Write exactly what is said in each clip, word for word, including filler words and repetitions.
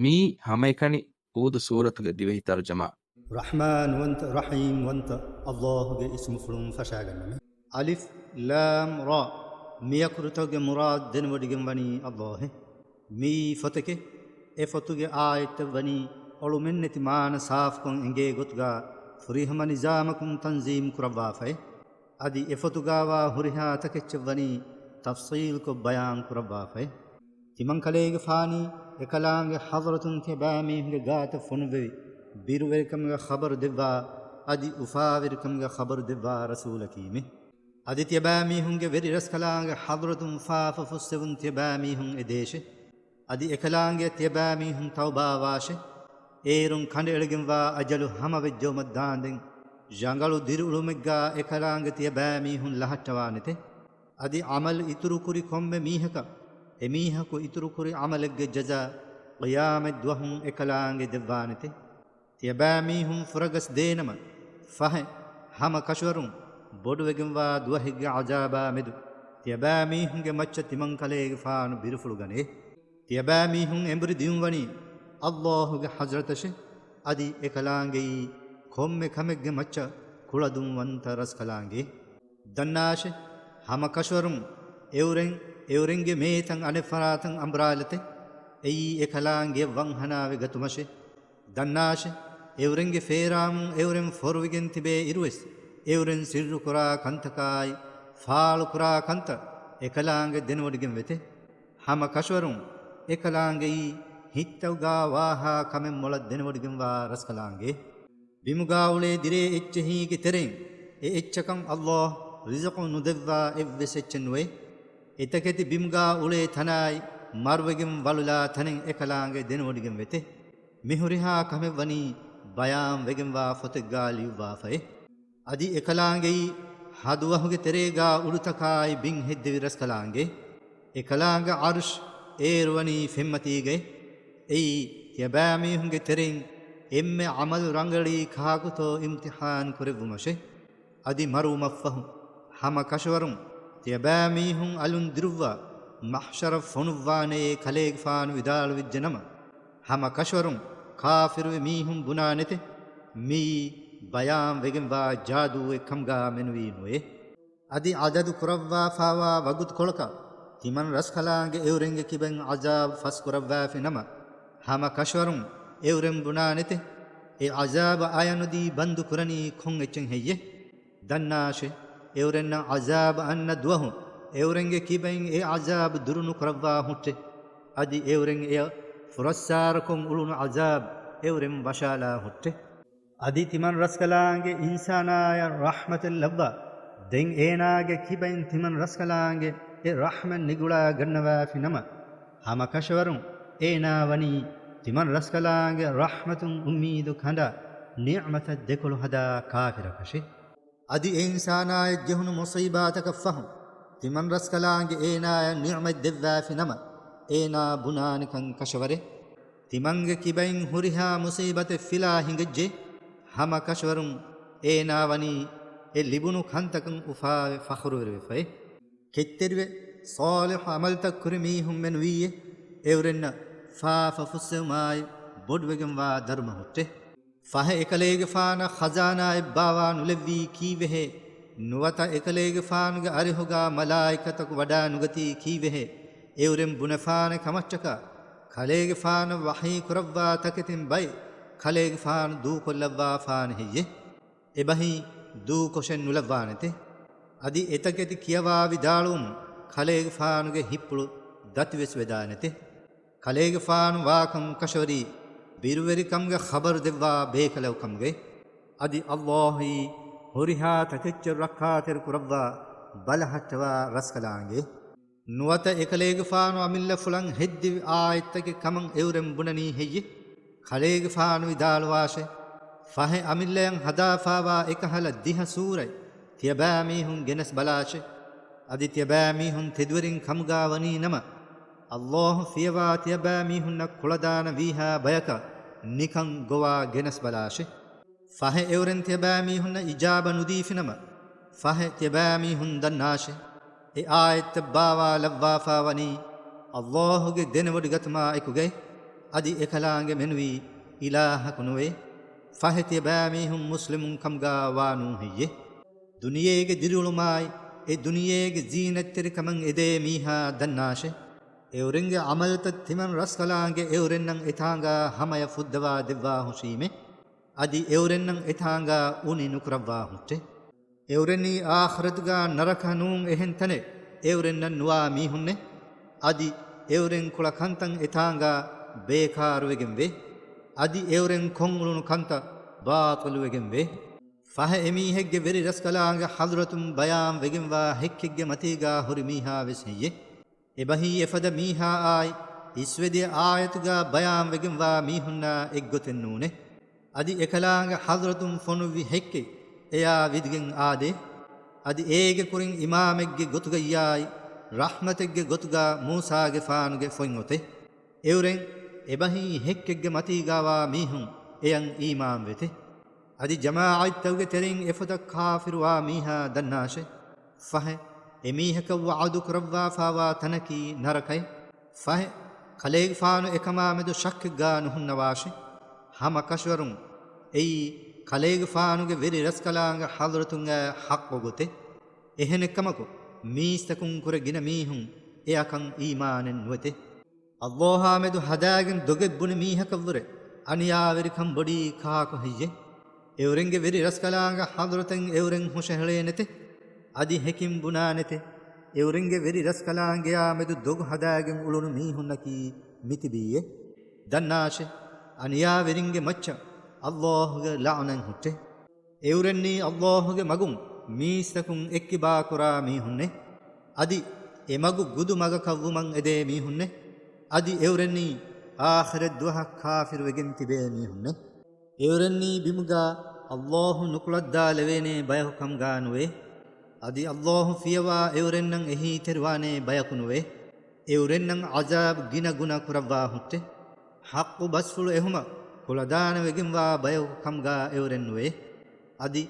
މިއީ ހަމައެކަނި ހޫދު ސޫރަތުގެ ދިވެހި ތަރުޖަމާ. ރަޙްމާންވަންތަ، ރަޙީމްވަންތަ އައްލާހުގެ އިސްމުފުޅުން ފަށާގަންނަމެ. އަލިފް ލާމް ރާ. މިއަކުރުތަކުގެ މުރާދު ދެނެވޮޑިގެން ވަނީ އައްލާހެ. މިއީ ފޮތެކެ. އެ ފޮތުގެ އާޔަތްތައް ވަނީ އޮޅުމެއްނެތި މާނަ ސާފުކޮށް އެނގޭ ގޮތުގަ ފުރިހަމަ ނިޒާމަކުން ތަންޒީމް ކުރައްވާފައި. އަދި އެފޮތުގާވާ ހުރިހާ ތަކެއްޗެއް ވަނީ ތަފްޞީލްކޮށް ބަޔާން ކުރައްވާފައި. ތިމަންކަލޭގެފާނީ އެކަލާނގެ ޙަޟްރަތުން ތިޔަބައިމީހުންގެ ގާތަށް ފޮނުއްވެވި، ބިރުވެރިކަމުގެ ޚަބަރު ދެއްވާ، އަދި އުފާވެރިކަމުގެ ޚަބަރު ދެއްވާ ރަސޫލަކީމެ. އަދި ތިޔަބައިމީހުންގެ ވެރި ރަސްކަލާނގެ ޙަޟްރަތުން ފާފަ ފުއްސެވުން ތިޔަބައިމީހުން އެދޭށެ. އަދި އެކަލާނގެ ތިޔަބައިމީހުން ތައުބާވާށެ. އޭރުން ކަނޑައެޅިގެންވާ އަޖަލު ހަމަވެއްޖައުމަށް ދާންދެން، ރަނގަޅު ދިރިއުޅުމެއްގާ އެކަލާނގެ ތިޔަބައިމީހުން ލަހައްޓަވާނެތެ. އަދި ޢަމަލު އިތުރުކުރި ކޮންމެ މީހަކަށް، އެމީހަކު އިތުރުކުރި ޢަމަލެއްގެ ޖަޒާ ޤިޔާމަތް ދުވަހުން އެކަލާނގެ ދެއްވާނެތެ. ތިޔަބައިމީހުން ފުރަގަސް ދޭނަމަ، ފަހެ، ހަމަ ކަށަވަރުން ބޮޑުވެގެންވާ ދުވަހެއްގެ ޢަޒާބާ މެދު ތިޔަބައިމީހުންގެ މައްޗަށް ތިމަންކަލޭގެފާނު ބިރުފުޅު ގަނޭ. ތިޔަބައިމީހުން އެނބުރި ދިޔުންވަނީ އައްލާހުގެ ޙަޟްރަތަށެ. އަދި އެކަލާނގެއީ ކޮންމެ ކަމެއްގެ މައްޗަށް ކުޅަދުންވަންތަ ރަސްކަލާނގެ. ދަންނާށެ، ހަމަ ކަށަވަރުން އެއުރެން، އެއުރެންގެ މޭތަން އަނެއް ފަރާތަށް އަނބުރާލަތެ. އެއީ އެކަލާނގެ ވަންހަނާވެ ގަތުމަށެ. ދަންނާށެ، އެއުރެންގެ ފޭރާމުން އެއުރެން ފޮރުވިގެން ތިބޭ އިރުވެސް، އެއުރެން ސިއްރުކުރާ ކަންތަކާއި، ފާޅުކުރާ ކަންތައް އެކަލާނގެ ދެނެވޮޑިގެން ވެތެ. ހަމަ ކަށަވަރުން އެކަލާނގެއީ ހިތްތަކުގާ ވާހާ ކަމެއް މޮޅަށް ދެނެވޮޑިގެންވާ ރަސްކަލާނގެ. ބިމުގާ އުޅޭ ދިރޭ އެއްޗެހީގެ ތެރެއިން އެ އެއްޗަކަށް އައްލާހް ރިޒުޤު ނުދެއްވާ އެއްވެސް އެއްޗެއް ނުވޭ. އެތަކެތި ބިމުގާ އުޅޭ ތަނާއި މަރުވެގެން ވަޅުލާ ތަނެއް އެކަލާނގެ ދެނެވޮޑިގެން ވެތެ. މި ހުރިހާ ކަމެއް ވަނީ ބަޔާން ވެގެންވާ ފޮތެއްގާ ލިޔުއްވާފައެ. އަދި އެކަލާނގެއީ ހަދުވަހުގެ ތެރޭގާ އުޑުތަކާއި ބިން ހެއްދެވި ރަސްކަލާނގެ. އެކަލާނގެ ޢަރުޝް އޭރުވަނީ ފެންމަތީގައި. އެއީ ތިޔަބައިމީހުންގެ ތެރެއިން އެންމެ ޢަމަލު ރަނގަޅީ ކާކުތޯ އިމްތިޙާން ކުރެއްވުމަށެ. އަދި މަރުވުމަށްފަހު ހަމަ ކަށަވަރުން ތިޔަބައިމީހުން އަލުން ދިރުއްވާ މަޙްޝަރަށް ފޮނުއްވާނެޔޭ ކަލޭގެފާނު ވިދާޅުވެއްޖެނަމަ، ހަމަ ކަށަވަރުން ކާފިރުވި މީހުން ބުނާނެތެ، މިއީ ބަޔާން ވެގެންވާ ޖާދޫއެއް ކަމުގާ މެނުވީ ނުވޭ. އަދި ޢަދަދު ކުރައްވާފާވާ ވަގުތުކޮޅަކަށް ތިމަން ރަސްކަލާނގެ އެއުރެންގެ ކިބައިން ޢަޒާބު ފަސްކުރައްވާފި ނަމަ، ހަމަ ކަށަވަރުން އެއުރެން ބުނާނެތެ، އެ ޢަޒާބަށް އަޔަނުދީ ބަންދު ކުރަނީ ކޮން އެއްޗެއް ހެއްޔެ؟ ދަންނާށެ، އެއުރެންނަށް ޢަޒާބު އަންނަ ދުވަހު އެއުރެންގެ ކިބައިން އެ ޢަޒާބު ދުރު ނުކުރައްވާ ހުއްޓެ. އަދި އެއުރެން އެޔަށް ފުރައްސާރަކޮށް އުޅުނު ޢަޒާބު އެއުރެން ވަށާލާ ހުއްޓެ. އަދި ތިމަން ރަސްކަލާނގެ އިންސާނާޔަށް ރަޙްމަތެއް ލައްވާ، ދެން އޭނާގެ ކިބައިން ތިމަން ރަސްކަލާނގެ އެ ރަޙްމަތް ނިގުޅާ ގަންނަވާފި ނަމަ، ހަމަ ކަށަވަރުން އޭނާ ވަނީ ތިމަން ރަސްކަލާނގެ ރަޙްމަތުން އުއްމީދު ކަނޑާ ނިޢުމަތަށް ދެކޮޅު ހަދާ ކާފިރަކަށެ. އަދި އެ އިންސާނާޔަށް ޖެހުނު މުޞީބާތަކަށް ފަހު، ތިމަން ރަސްކަލާނގެ އޭނާޔަށް ނިޢުމަތް ދެއްވާފި ނަމަ، އޭނާ ބުނާނެކަން ކަށަވަރެއް. ތިމަންގެ ކިބައިން ހުރިހާ މުޞީބަތެއް ފިލާ ހިނގައްޖެ، ހަމަ ކަށަވަރުން އޭނާ ވަނީ އެ ލިބުނު ކަންތަކަށް އުފާވެ ފަޚުރުވެރިވެފައި. ކެތްތެރިވެ، ޞާލިޙު ޢަމަލުތައް ކުރި މީހުން މެނުވީއޭ، އެއުރެންނަށް ފާފަ ފުއްސެވުމާއި ބޮޑުވެގެންވާ ދަރުމަ ހުއްޓެ. ފަހެ އެކަލޭގެފާނަށް ޚަޒާނާއެއް ބާވާ ނުލެއްވީ ކީއްވެހޭ؟ ނުވަތަ އެކަލޭގެފާނުގެ އަރިހުގާ މަލާއިކަތަކު ވަޑާ ނުގަތީ ކީއްވެހޭ؟ އެއުރެން ބުނެފާނެ ކަމަށްޓަކާ، ކަލޭގެފާނަށް ވަޙީ ކުރައްވާ ތަކެތިން ބައެއް ކަލޭގެފާނު ދޫކޮށްލައްވާފާނެ ހެއްޔެ؟ އެބަހީ ދޫކޮށެއް ނުލައްވާނެތެ. އަދި އެތަކެތި ކިޔަވާ ވިދާޅުވުމުން ކަލޭގެފާނުގެ ހިތްޕުޅު ދަތިވެސް ވެދާނެތެ. ކަލޭގެފާނު ވާކަން ކަށަވަރީ ބިރުވެރިކަމުގެ ޚަބަރު ދެއްވާ ބޭކަލަކު ކަމުގައި. އަދި އައްލާހުއީ ހުރިހާ ތަކެއްޗެއް ރައްކާތެރި ކުރައްވާ ބަލަހައްޓަވާ ރަސްކަލާނގެ. ނުވަތަ އެކަލޭގެފާނު އަމިއްލަފުޅަށް ހެއްދެވި އާޔަތްތަކެއް ކަމަށް އެއުރެން ބުނަނީ ހެއްޔެ؟ ކަލޭގެފާނު ވިދާޅުވާށެ! ފަހެ އަމިއްލަޔަށް ހަދާފާވާ އެކަހަލަ ދިހަ ސޫރަތް ތިޔަބައިމީހުން ގެނެސް ބަލާށެ! އަދި ތިޔަބައިމީހުން ތެދުވެރިން ކަމުގާ ވަނީ ނަމަ، އައްލާހު ފިޔަވާ ތިޔަބައިމީހުންނަށް ކުޅަދާނަ ވީހާ ބަޔަކަށް ނިކަން ގޮވާ ގެނެސް ބަލާށެ! ފަހެ އެއުރެން ތިޔަބައިމީހުންނަށް އިޖާބަ ނުދީފިނަމަ، ފަހެ ތިޔަބައިމީހުން ދަންނާށެ! އެ އާޔަތްތައް ބާވާ ލައްވާފާ ވަނީ އައްލާހުގެ ދެނެވޮޑިގަތުމާ އެކުގައި. އަދި އެކަލާނގެ މެނުވީ އިލާހަކު ނުވޭ. ފަހެ ތިޔަބައިމީހުން މުސްލިމުން ކަމުގާ ވާނޫ ހެއްޔެ؟ ދުނިޔޭގެ ދިރިއުޅުމާއި، އެ ދުނިޔޭގެ ޒީނަތްތެރިކަމަށް އެދޭ މީހާ ދަންނާށެ! އެއުރެންގެ ޢަމަލުތައް ތިމަން ރަސްކަލާނގެ އެއުރެންނަށް އެތާނގާ ހަމަޔަށް ފުއްދަވާ ދެއްވާ ހުށީމެ. އަދި އެއުރެންނަށް އެތާނގާ އުނި ނުކުރައްވާ ހުއްޓެ. އެއުރެންނީ އާޚިރަތުގާ ނަރަކަ ނޫން އެހެން ތަނެއް އެއުރެންނަށް ނުވާ މީހުންނެ. އަދި އެއުރެން ކުޅަ ކަންތައް އެތާނގާ ބޭކާރުވެގެން ވޭ. އަދި އެއުރެން ކޮށްއުޅުނު ކަންތައް ބާޠިލުވެގެން ވޭ. ފަހެ އެމީހެއްގެ ވެރި ރަސްކަލާނގެ ޙަޟްރަތުން ބަޔާން ވެގެންވާ ހެއްކެއްގެ މަތީގާ ހުރި މީހާ ވެސް ހެއްޔެ؟ އެބަހީ އެފަދަ މީހާއާއި އިސްވެދިޔަ އާޔަތުގާ ބަޔާން ވެގެންވާ މީހުންނާ އެއްގޮތެއް ނޫނޭ. އަދި އެކަލާނގެ ޙަޟްރަތުން ފޮނުއްވި ހެއްކެއް އެޔާ ވިދިގެން އާދޭ. އަދި އޭގެ ކުރިން އިމާމެއްގެ ގޮތުގައްޔާއި ރަޙްމަތެއްގެ ގޮތުގާ މޫސާގެފާނުގެ ފޮތްއޮތޭ. އެއުރެން އެބަހީ ހެއްކެއްގެ މަތީގާވާ މީހުން އެޔަށް އީމާންވެތެ. އަދި ޖަމާޢަތްތަކުގެ ތެރެއިން އެފަދަ ކާފިރުވާ މީހާ ދަންނާށެ! ފަހެ، އެމީހަކަށް ވަޢުދު ކުރައްވާފާވާ ތަނަކީ ނަރަކައެއް. ފަހެ، ކަލޭގެފާނު އެކަމާމެދު ޝައްކެއްގާ ނުހުންނަވާށެ! ހަމަ ކަށަވަރުން އެއީ ކަލޭގެފާނުގެ ވެރި ރަސްކަލާނގެ ޙަޟްރަތުން އައި ޙައްޤު ގޮތެއް. އެހެނެއްކަމަކު، މީސްތަކުން ކުރެ ގިނަ މީހުން އެއަކަށް އީމާނެއް ނުވެތެ. ﷲ އާ މެދު ހަދާގެން ދޮގެއް ބުނި މީހަކަށްވުރެ އަނިޔާވެރިކަން ބޮޑީ ކާކު ހެއްޔެ؟ އެއުރެންގެ ވެރި ރަސްކަލާނގެ ޙަޟްރަތަށް އެއުރެން ހުށަހެޅޭނެތެ. އަދި ހެކިން ބުނާނެތެ. އެއުރެންގެ ވެރި ރަސްކަލާނގެއާ މެދު ދޮގު ހަދާގެން އުޅުނު މީހުންނަކީ މިތިބީއޭ. ދަންނާށެ! އަނިޔާވެރިންގެ މައްޗަށް ﷲ ގެ ލަޢުނަތް ހުއްޓޭ. އެއުރެންނީ ﷲ ގެ މަގުން މީސްތަކުން އެއްކިބާކުރާ މީހުންނޭ. އަދި އެ މަގު ގުދު މަގަކަށް ވުމަށް އެދޭ މީހުންނޭ. އަދި އެއުރެންނީ އާޚިރަތް ދުވަހަށް ކާފިރުވެގެން ތިބޭ މީހުންނޭ. އެއުރެންނީ ބިމުގާ ﷲ ނުކުޅައްދާލެވޭނޭ ބަޔަކު ކަމުގާ ނުވޭ. އަދި ﷲ ފިޔަވާ އެއުރެންނަށް އެހީތެރިވާނޭ ބަޔަކު ނުވޭ. އެއުރެންނަށް ޢަޒާބު ގިނަ ގުނަ ކުރައްވާ ހުއްޓެ. ޙައްޤު ބަސްފުޅު އެހުމަށް ކުޅަދާނަވެގެންވާ ބަޔަކު ކަމުގާ އެއުރެން ނުވޭ. އަދި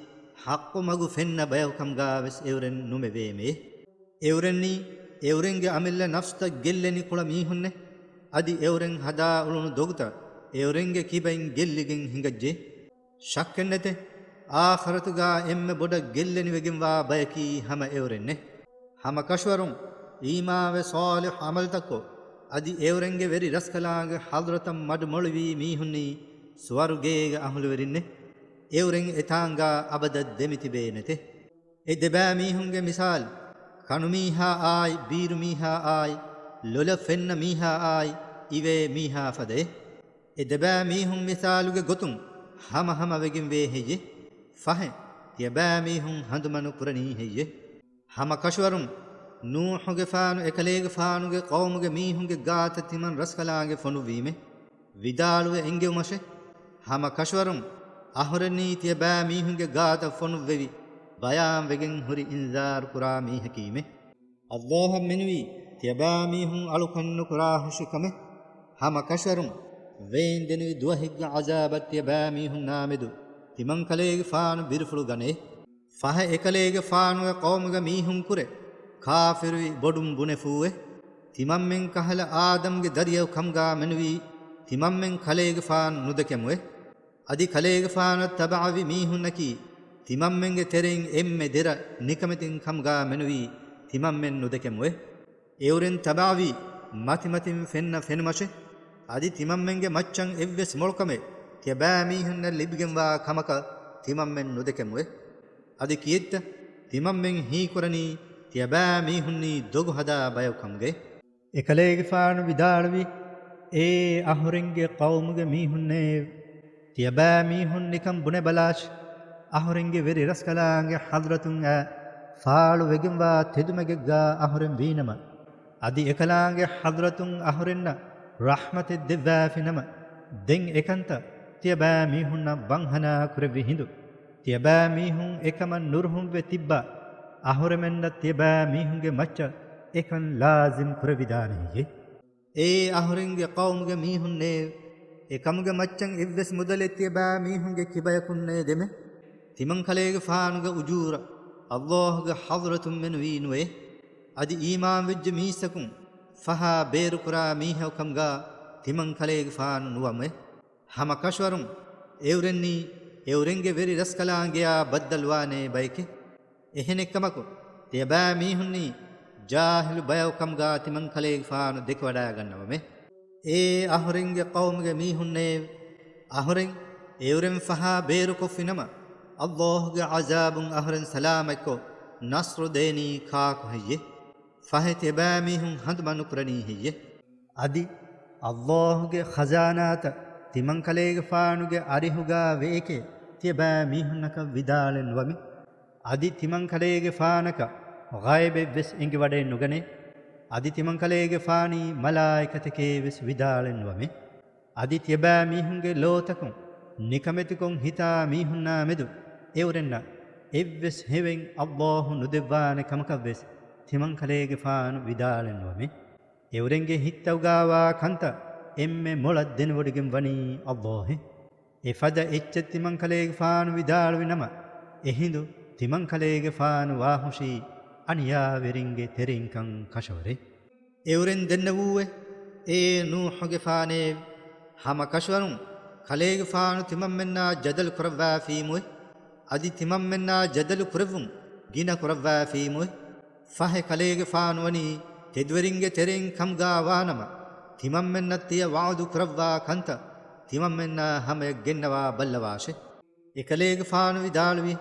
ޙައްޤު މަގު ފެންނަ ބަޔަކު ކަމުގާ ވެސް އެއުރެން ނުމެވޭމޭ. އެއުރެންނީ އެއުރެންގެ އަމިއްލަ ނަފްސްތައް ގެއްލެނި ކުޅަ މީހުންނޭ. އަދި އެއުރެން ހަދާ އުޅުނު ދޮގުތައް އެއުރެންގެ ކިބައިން ގެއްލިގެން ހިނގައްޖެ. ޝައްކެއްނެތެ، އާޚިރަތުގާ އެންމެ ބޮޑަށް ގެއްލެނިވެގެންވާ ބަޔަކީ ހަމަ އެއުރެންނޭ. ހަމަ ކަށަވަރުން އީމާންވެ ޞާލިޙު ޢަމަލުތައްކޮށް، އަދި އެއުރެންގެ ވެރި ރަސްކަލާނގެ ޙަޟްރަތަށް މަޑުމޮޅިވީ މީހުންނީ ސުވަރުގޭގެ އަހުލުވެރިންނޭ. އެއުރެން އެތާނގާ އަބަދަށް ދެމިތިބޭނެތެ. އެ ދެބައިމީހުންގެ މިސާލު، ކަނުމީހާއާއި، ބީރުމީހާއާއި، ލޮލަށް ފެންނަ މީހާއާއި، އިވޭ މީހާ ފަދައޭ. އެ ދެބައިމީހުން މިސާލުގެ ގޮތުން ހަމަހަމަވެގެންވޭ ހެއްޔެ؟ ފަހެ، ތިޔަބައިމީހުން ހަނދުމަނު ކުރަނީ ހެއްޔެ؟ ހަމަ ކަށަވަރުން، ނޫޙުގެފާނު އެކަލޭގެފާނުގެ ޤައުމުގެ މީހުންގެ ގާތަށް ތިމަން ރަސްކަލާނގެ ފޮނުއްވީމެ. ވިދާޅުވެ އެންގެވުމަށެ، ހަމަ ކަށަވަރުން އަހުރެންނީ ތިޔަބައިމީހުންގެ ގާތަށް ފޮނުއްވެވި، ބަޔާންވެގެން ހުރި އިންޒާރު ކުރާ މީހަކީމެ. ﷲ އަށް މެނުވީ ތިޔަބައިމީހުން އަޅުކަން ނުކުރާ ހުށި ކަމެއް. ހަމަ ކަށަވަރުން ވޭންދެނިވި ދުވަހެއްގެ ޢަޒާބަށް ތިޔަބައިމީހުންނާ މެދު ތިމަން ކަލޭގެފާނު ބިރުފުޅު ގަނޭ. ފަހެ އެކަލޭގެފާނުގެ ޤައުމުގެ މީހުން ކުރެ ކާފިރުވި ބޮޑުން ބުނެފޫއެ. ތިމަންމެން ކަހަލަ އާދަމްގެ ދަރިޔަކު ކަމުގާ މެނުވީ ތިމަންމެން ކަލޭގެފާނު ނުދެކެމުއެ. އަދި ކަލޭގެފާނަށް ތަބަޢަވި މީހުންނަކީ ތިމަންމެންގެ ތެރެއިން އެންމެ ދެރަ ނިކަމެތިން ކަމުގާ މެނުވީ ތިމަންމެން ނުދެކެމުއެ. އެއުރެން ތަބަޢަވީ މަތިމަތިން ފެންނަ ފެނުމަށެ. އަދި ތިމަންމެންގެ މައްޗަށް އެއްވެސް މޮޅުކަމެއް ތިޔަބައިމީހުންނަށް ލިބިގެންވާ ކަމަކަށް ތިމަންމެން ނުދެކެމުއެ. އަދި ކިއެއްތަ ތިމަންމެން ހީކުރަނީ ތިޔަބައިމީހުންނީ ދޮގު ހަދާ ބަޔަކު ކަމުގައި. އެކަލޭގެފާނު ވިދާޅުވި، އޭ އަހުރެންގެ ޤައުމުގެ މީހުންނޭ! ތިޔަބައިމީހުން ނިކަން ބުނެބަލާށި! އަހުރެންގެ ވެރި ރަސްކަލާނގެ ޙަޟްރަތުން އައި ފާޅުވެގެންވާ ތެދުމަގެއްގާ އަހުރެން ވީނަމަ، އަދި އެކަލާނގެ ޙަޟްރަތުން އަހުރެންނަށް ރަޙްމަތެއް ދެއްވާފިނަމަ، ދެން އެކަންތައް ތިޔަބައިމީހުންނަށް ވަންހަނާ ކުރެއްވި ހިނދު، ތިޔަބައިމީހުން އެކަމަށް ނުރުހުންވެ ތިއްބާ، އަހުރެމެންނަށް ތިޔަބައިމީހުންގެ މައްޗަށް އެކަން ލާޒިމް ކުރެވިދާނެ ހެއްޔެ؟ އޭ އަހުރެންގެ ޤައުމުގެ މީހުންނޭ! އެކަމުގެ މައްޗަށް އެއްވެސް މުދަލެއް ތިޔަބައިމީހުންގެ ކިބަޔަކުންނޭ ދެމެ. ތިމަންކަލޭގެފާނުގެ އުޖޫރަ ﷲ ގެ ޙަޟްރަތުން މެނުވީ ނުވޭ. އަދި އީމާންވެއްޖެ މީސްތަކުން ފަހާ ބޭރުކުރާ މީހަކު ކަމުގާ ތިމަން ކަލޭގެފާނު ނުވަމެ. ހަމަ ކަށަވަރުން އެއުރެންނީ އެއުރެންގެ ވެރި ރަސްކަލާނގެޔާ ބައްދަލުވާނޭ ބަޔެކެ. އެހެނެއްކަމަކު، ތިޔަބައިމީހުންނީ ޖާހިލު ބަޔަކު ކަމުގާ ތިމަން ކަލޭގެފާނު ދެކެވަޑައިގަންނަވަމެ. އޭ އަހުރެންގެ ޤައުމުގެ މީހުންނޭވެ! އަހުރެން އެއުރެން ފަހާ ބޭރުކޮށްފިނަމަ، ﷲ ގެ ޢަޒާބުން އަހުރެން ސަލާމަތްކޮށް، ނަޞްރު ދޭނީ ކާކު ހެއްޔެ؟ ފަހެ ތިޔަބައިމީހުން ހަނދުމަ ނުކުރަނީ ހެއްޔެ؟ އަދި ﷲ ގެ ޚަޒާނާތައް ތިމަން ކަލޭގެފާނުގެ އަރިހުގާ ވެއެކޭ ތިޔަބައިމީހުންނަކަށް ވިދާޅެއް ނުވަމެ. އަދި ތިމަން ކަލޭގެފާނަކަށް ޣައިބެއްވެސް އެނގިވަޑައެއް ނުގަނޭ. އަދި ތިމަން ކަލޭގެފާނީ މަލާއިކަތެކޭވެސް ވިދާޅެއް ނުވަމެ. އަދި ތިޔަބައިމީހުންގެ ލޯތަކުން ނިކަމެތިކޮށް ހިތާ މީހުންނާ މެދު އެއުރެންނަށް އެއްވެސް ހެޔޮއެއް ﷲ ނުދެއްވާނެ ކަމަކަށްވެސް ތިމަން ކަލޭގެފާނު ވިދާޅެއް ނުވަމެ. އެއުރެންގެ ހިތްތައުގާވާ ކަންތައް އެންމެ މޮޅަށް ދެނެވޮޑިގެން ވަނީ ﷲ އޭ. އެފަދަ އެއްޗެއް ތިމަން ކަލޭގެފާނު ވިދާޅުވި ނަމަ، އެހިނދު ތިމަން ކަލޭގެފާނު ވާހުށީ އަނިޔާވެރިންގެ ތެރެއިންކަން ކަށަވަރެއް. އެއުރެން ދެންނެވޫއެ، އޭ ނޫޙުގެފާނޭވެ! ހަމަ ކަށަވަރުން ކަލޭގެފާނު ތިމަންމެންނާ ޖަދަލު ކުރައްވާފީމުއެ. އަދި ތިމަންމެންނާ ޖަދަލު ކުރެއްވުން ގިނަ ކުރައްވާފީމުއެ. ފަހެ ކަލޭގެފާނު ވަނީ ތެދުވެރިންގެ ތެރެއިން ކަމުގާ ވާނަމަ، ތިމަންމެންނަށް ތިޔަ ވަޢުދު ކުރައްވާ ކަންތައް ތިމަންމެންނާ ހަމަޔަށް ގެންނަވާ ބައްލަވާށެ. އެކަލޭގެފާނު ވިދާޅުވި،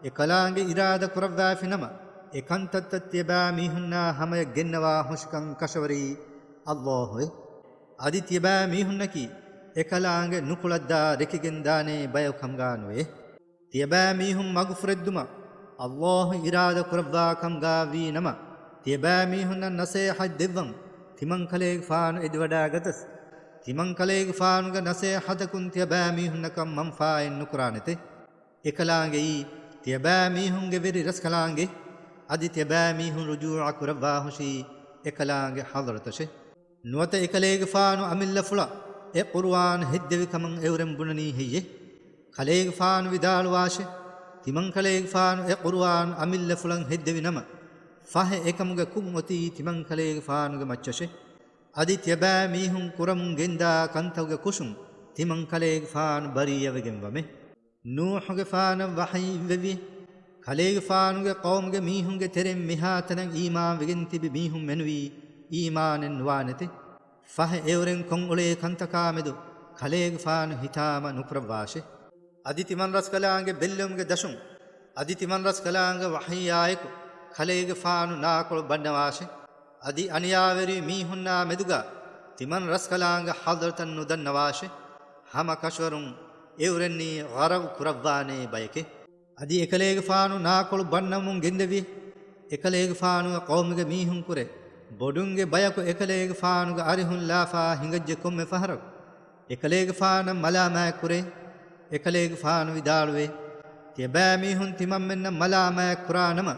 އެކަލާނގެ އިރާދަ ކުރައްވާފިނަމަ، އެ ކަންތައްތައް ތިޔަބައިމީހުންނާ ހަމަޔަށް ގެންނަވާ ހުށިކަން ކަށަވަރީ ﷲ އޭ. އަދި ތިޔަބައިމީހުންނަކީ އެކަލާނގެ ނުކުޅައްދާ ރެކިގެން ދާނޭ ބަޔަކު ކަމުގާ ނުވޭ. ތިޔަބައިމީހުން މަގުފުރެއްދުމަށް ﷲ އިރާދަ ކުރައްވާ ކަމުގާ ވީ ނަމަ، ތިޔަބައިމީހުންނަށް ނަސޭހަތް ދެއްވަން ތިމަން ކަލޭގެފާނު އެދިވަޑާގަތަސް، ތިމަން ކަލޭގެފާނުގެ ނަސޭހަތަކުން ތިޔަބައިމީހުންނަކަށް މަންފާއެއް ނުކުރާނެތެ. އެކަލާނގެއީ ތިޔަބައިމީހުންގެ ވެރި ރަސްކަލާނގެ، އަދި ތިޔަބައިމީހުން ރުޖޫޢަ ކުރައްވާހުށީ އެކަލާނގެ ޙަޟްރަތަށެ. ނުވަތަ އެކަލޭގެފާނު އަމިއްލަފުޅަށް އެ ޤުރުއާން ހެއްދެވި ކަމަށް އެއުރެން ބުނަނީ ހެއްޔެ؟ ކަލޭގެފާނު ވިދާޅުވާށެ! ތިމަން ކަލޭގެފާނު އެ ޤުރުއާން އަމިއްލަފުޅަށް ހެއްދެވި ނަމަ، ފަހެ އެކަމުގެ ކުށް އޮތީ ތިމަން ކަލޭގެފާނުގެ މައްޗަށެ. އަދި ތިޔަބައިމީހުން ކުރަމުން ގެންދާ ކަންތަކުގެ ކުށުން ތިމަން ކަލޭގެފާނު ބަރީއަވެގެން ވަމެ. ނޫޙުގެފާނަށް ވަޙީ އިއްވެވި، ކަލޭގެފާނުގެ ޤައުމުގެ މީހުންގެ ތެރެއިން މިހާތަނަށް އީމާންވެގެން ތިބި މީހުން މެނުވީ އީމާނެއް ނުވާނެތެ. ފަހެ އެއުރެން ކޮށްއުޅޭ ކަންތަކާމެދު ކަލޭގެފާނު ހިތާމަ ނުކުރައްވާށެ. އަދި ތިމަން ރަސްކަލާނގެ ބެއްލެވުމުގެ ދަށުން، އަދި ތިމަން ރަސްކަލާނގެ ވަޙީއާއެކު ކަލޭގެފާނު ނާކޮޅު ބަންނަވާށެ. އަދި އަނިޔާވެރި މީހުންނާ މެދުގަ ތިމަން ރަސްކަލާނގެ ޙަޟްރަތަށް ނުދަންނަވާށެ. ހަމަ ކަށަވަރުން އެއުރެންނީ ޣަރަގު ކުރައްވާނޭ ބަޔެކެ. އަދި އެކަލޭގެފާނު ނާކޮޅު ބަންނަވަމުން ގެންދެވި، އެކަލޭގެފާނުގެ ޤައުމުގެ މީހުންކުރެ ބޮޑުންގެ ބަޔަކު އެކަލޭގެފާނުގެ އަރިހުން ލާފާ ހިނގައްޖެ ކޮންމެ ފަހަރަކު، އެކަލޭގެފާނަށް މަލާމާތްކުރޭ. އެކަލޭގެފާނު ވިދާޅުވޭ، ތިޔަބައިމީހުން ތިމަންމެންނަށް މަލާމާތްކުރާ ނަމަ،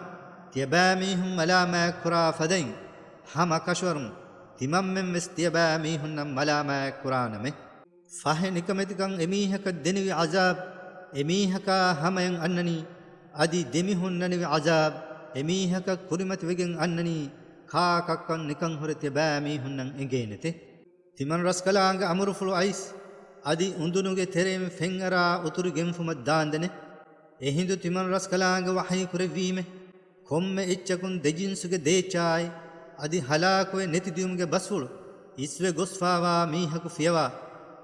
ތިޔަބައިމީހުން މަލާމާތްކުރާ ފަދައިން، ހަމަ ކަށަވަރުން ތިމަންމެންވެސް ތިޔަބައިމީހުންނަށް މަލާމާތްކުރާނަމޭ. ފަހެ ނިކަމެތިކަން އެމީހަކަށް ދެނިވި ޢަޒާބް އެމީހަކާ ހަމަޔަށް އަންނަނީ، އަދި ދެމިހުންނަނިވި ޢަޒާބް އެމީހަކަށް ކުރިމަތިވެގެން އަންނަނީ، ކާކަށްކަން ނިކަން ހުރެ ތިޔަބައިމީހުންނަށް އެނގޭނެތެ. ތިމަން ރަސްކަލާނގެ އަމުރުފުޅު އައިސް، އަދި އުނދުނުގެ ތެރެއިން ފެންއަރާ އުތުރު ގެންފުމަށް ދާންދެނެ. އެހިނދު ތިމަން ރަސްކަލާނގެ ވަޙީ ކުރެއްވީމެ، ކޮންމެ އެއްޗަކުން ދެޖިންސުގެ ދޭއްޗާއި، އަދި ހަލާކުވެ ނެތިދިޔުމުގެ ބަސްފުޅު އިސްވެ ގޮސްފާވާ މީހަކު ފިޔަވާ،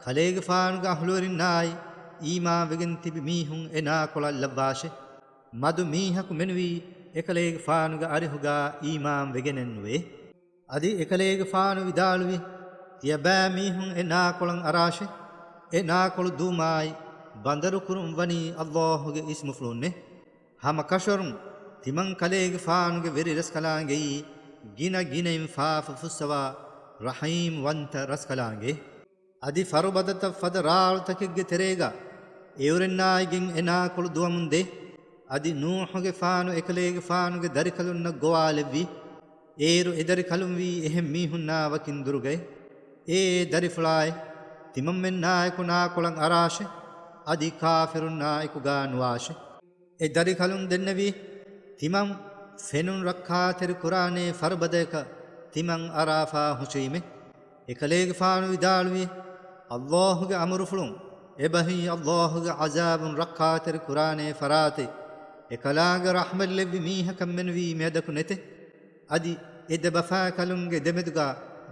ކަލޭގެފާނުގެ އަހުލުވެރިންނާއި، އީމާންވެގެން ތިބި މީހުން އެ ނާކޮޅަށް ލައްވާށެ. މަދު މީހަކު މެނުވީ އެކަލޭގެފާނުގެ އަރިހުގާ އީމާން ވެގެނެއްނުވޭ. އަދި އެކަލޭގެފާނު ވިދާޅުވި، ތިޔަބައިމީހުން އެ ނާކޮޅަށް އަރާށެ. އެ ނާކޮޅު ދޫމާއި، ބަނދަރުކުރުން ވަނީ ﷲ ގެ އިސްމުފުޅުންނޭ. ހަމަ ކަށަވަރުން ތިމަން ކަލޭގެފާނުގެ ވެރި ރަސްކަލާނގެއީ ގިނަ ގިނައިން ފާފަ ފުއްސަވާ ރަޙީމް ވަންތަ ރަސްކަލާނގެ. އަދި ފަރުބަދަތައް ފަދަ ރާޅުތަކެއްގެ ތެރޭގަ އެއުރެންނާއިގެން އެ ނާކޮޅު ދުވަމުން ދޭ. އަދި ނޫޙުގެފާނު އެކަލޭގެފާނުގެ ދަރިކަލުންނަށް ގޮވާލެއްވި. އޭރު އެ ދަރިކަލުންވީ އެހެން މީހުންނާ ވަކިން ދުރުގައި. އޭ ދަރިފުޅާއި، ތިމަންމެންނާއެކު ނާކޮޅަށް އަރާށެ. އަދި ކާފިރުންނާ އެކުގާ ނުވާށެ. އެ ދަރިކަލުން ދެންނެވީ، ތިމަން ފެނުން ރައްކާތެރި ކުރާނޭ ފަރުބަދަޔަކަށް ތިމަން އަރާފާ ހުށީމެ. އެކަލޭގެފާނު ވިދާޅުވި، ﷲ ގެ އަމުރުފުޅުން، އެބަހީ ﷲ ގެ ޢަޒާބުން ރައްކާތެރި ކުރާނޭ ފަރާތެއް، އެކަލާނގެ ރަޙްމަތް ލެއްވި މީހަކަށް މެނުވީ މިއަދަކު ނެތެ. އަދި އެ ދެ ބަފާކަލުންގެ ދެމެދުގަ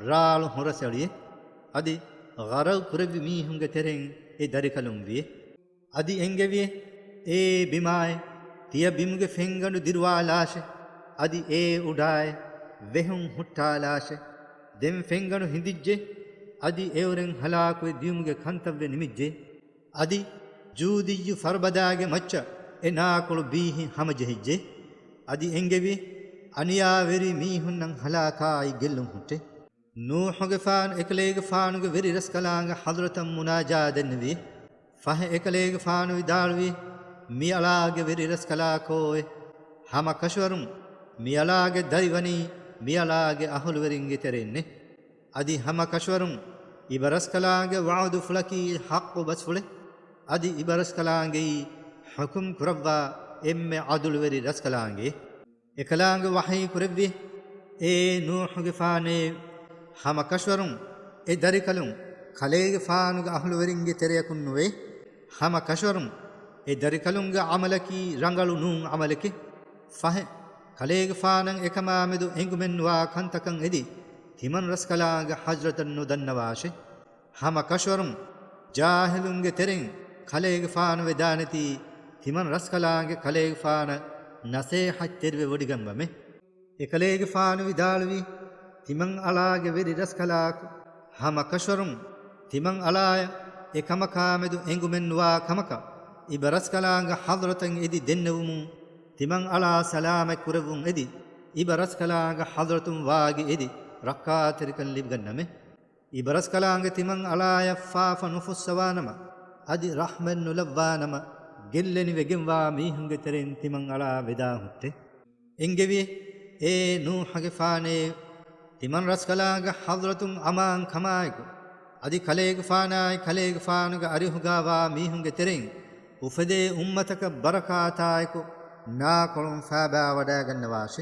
ރާޅު ހުރަސްއެޅިއެ. އަދި ޣަރަޤު ކުރެއްވި މީހުންގެ ތެރެއިން އެ ދަރިކަލުން ވިއެ. އަދި އެންގެވިއެ، އޭ ބިމާއޭ، ތިޔަ ބިމުގެ ފެންގަނޑު ދިރުވާލާށޭ. އަދި އޭ އުޑާއޭ، ވެހުން ހުއްޓާލާށޭ. ދެން ފެންގަނޑު ހިނދިއްޖެ. އަދި އެއުރެން ހަލާކުވެ ދިޔުމުގެ ކަންތައްވެ ނިމިއްޖެ. އަދި ޖޫދިއްޔު ފަރުބަދާގެ މައްޗަށް އެ ނާކޮޅު ބީހި ހަމަޖެހިއްޖެ. އަދި އެންގެވި، އަނިޔާވެރި މީހުންނަށް ހަލާކާއި ގެއްލުން ހުއްޓެ. ނޫޙުގެފާނު އެކަލޭގެފާނުގެ ވެރި ރަސްކަލާނގެ ޙަޟްރަތަށް މުނާޖާ ދެންނެވި. ފަހެ އެކަލޭގެފާނު ވިދާޅުވި، މިއަޅާގެ ވެރި ރަސްކަލާކޯއެ! ހަމަ ކަށަވަރުން މިއަޅާގެ ދަރި ވަނީ މިއަޅާގެ އަހުލުވެރިންގެ ތެރެއިންނޭ. އަދި ހަމަ ކަށަވަރުން އިބަރަސްކަލާނގެ ވަޢުދުފުޅަކީ ޙައްޤު ބަސްފުޅެއް. އަދި އިބަރަސްކަލާނގެއީ ޙުކުމް ކުރައްވާ އެންމެ ޢަދުލުވެރި ރަސްކަލާނގެ. އެކަލާނގެ ވަޙީ ކުރެއްވި، އޭ ނޫޙުގެފާނޭ! ހަމަ ކަށަވަރުން އެ ދަރިކަލުން ކަލޭގެފާނުގެ އަހުލުވެރިންގެ ތެރެއަކުން ނުވޭ. ހަމަ ކަށަވަރުން އެ ދަރިކަލުންގެ ޢަމަލަކީ ރަނގަޅު ނޫން ޢަމަލެކޭ. ފަހެ، ކަލޭގެފާނަށް އެކަމާމެދު އެނގުމެއްނުވާ ކަންތަކަށް އެދި، ތިމަން ރަސްކަލާނގެ ޙަޟްރަތަށް ނުދަންނަވާށޭ. ހަމަ ކަށަވަރުން ޖާހިލުންގެ ތެރެއިން ކަލޭގެފާނު ވެދާނެތީ، ތިމަން ރަސްކަލާނގެ ކަލޭގެފާނަށް ނަސޭހަތްތެރިވެވޮޑިގަންވަމޭ. އެކަލޭގެފާނު ވިދާޅުވީ، ތިމަން އަޅާގެ ވެރި ރަސްކަލާކޯ! ހަމަ ކަށަވަރުން ތިމަން އަޅާއަށް އެކަމަކާމެދު އެނގުމެއްނުވާ ކަމަކަށް އިބަރަސްކަލާނގެ ޙަޟްރަތަށް އެދި ދެންނެވުމުން، ތިމަން އަޅާ ސަލާމަތް ކުރެއްވުން އެދި، އިބަރަސްކަލާނގެ ޙަޟްރަތުން ވާގި އެދި ރައްކާތެރިކަން ލިބިގަންނަމޭ. އިބަރަސްކަލާނގެ ތިމަން އަޅާއަށް ފާފަ ނުފުއްސަވާނަމަ، އަދި ރަޙްމަތް ނުލައްވާނަމަ، ގެއްލެނިވެގެންވާ މީހުންގެ ތެރެއިން ތިމަން އަޅާ ވެދާން ހުއްޓޭ. އެންގެވި، އޭ ނޫޙަގެފާނޭ! ތިމަން ރަސްކަލާނގެ ޙަޟްރަތުން އަމާން ކަމާއެކު، އަދި ކަލޭގެފާނާއި ކަލޭގެފާނުގެ އަރިހުގާވާ މީހުންގެ ތެރެއިން އުފެދޭ އުއްމަތަކަށް ބަރަކާތާއެކު ނާކޮޅުން ފާބާވަޑައިގަންނަވާށޭ.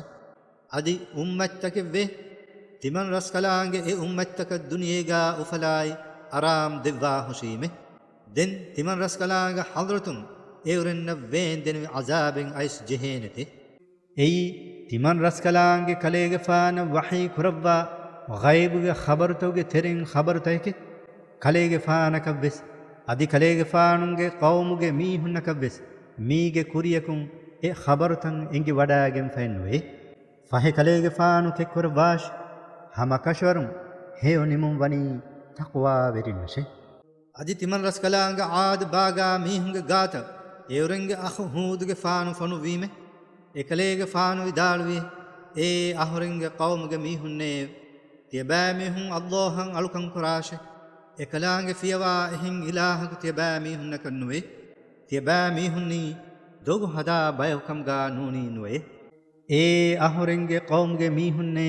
އަދި އުއްމަތްތަކެއްވޭ، ތިމަން ރަސްކަލާނގެ އެ އުއްމަތްތަކަށް ދުނިޔޭގާ އުފަލާއި އަރާމް ދެއްވާހުށީމޭ. ދެން ތިމަން ރަސްކަލާނގެ ޙަޟްރަތުން އެއުރެންނަށް ވޭންދެނިވި ޢަޒާބެއް އައިސް ޖެހޭނެތޭ. އެއީ، ތިމަން ރަސްކަލާނގެ ކަލޭގެފާނަށް ވަޙީ ކުރައްވާ ޣައިބުގެ ޚަބަރުތަކުގެ ތެރެއިން ޚަބަރުތަކެކޭ. ކަލޭގެފާނަކަށްވެސް، އަދި ކަލޭގެފާނުގެ ޤައުމުގެ މީހުންނަކަށްވެސް މީގެ ކުރިޔަކުން އެ ޚަބަރުތައް އެނގިވަޑައިގެންފައެއްނުވޭ. ފަހެ ކަލޭގެފާނު ތެއްކުރައްވާށި! ހަމަ ކަށަވަރުން ހެޔޮ ނިމުން ވަނީ ތަޤްވާވެރިންނަށޭ. އަދި ތިމަން ރަސްކަލާނގެ ޢާދު ބާގާ މީހުންގެ ގާތަށް އެއުރެންގެ އަޚު ހޫދުގެފާނު ފޮނުއްވީމޭ. އެކަލޭގެފާނު ވިދާޅުވި، އޭ އަހުރެންގެ ޤައުމުގެ މީހުންނޭ! ތިޔަބައިމީހުން ﷲ އަށް އަޅުކަން ކުރާށޭ. އެކަލާނގެ ފިޔަވާ އެހެން އިލާހަކު ތިޔަބައިމީހުންނަކަށް ނުވޭ. ތިޔަބައިމީހުންނީ ދޮގު ހަދާ ބަޔަކު ކަމުގާ ނޫނީ ނުވޭ. އޭ އަހުރެންގެ ޤައުމުގެ މީހުންނޭ!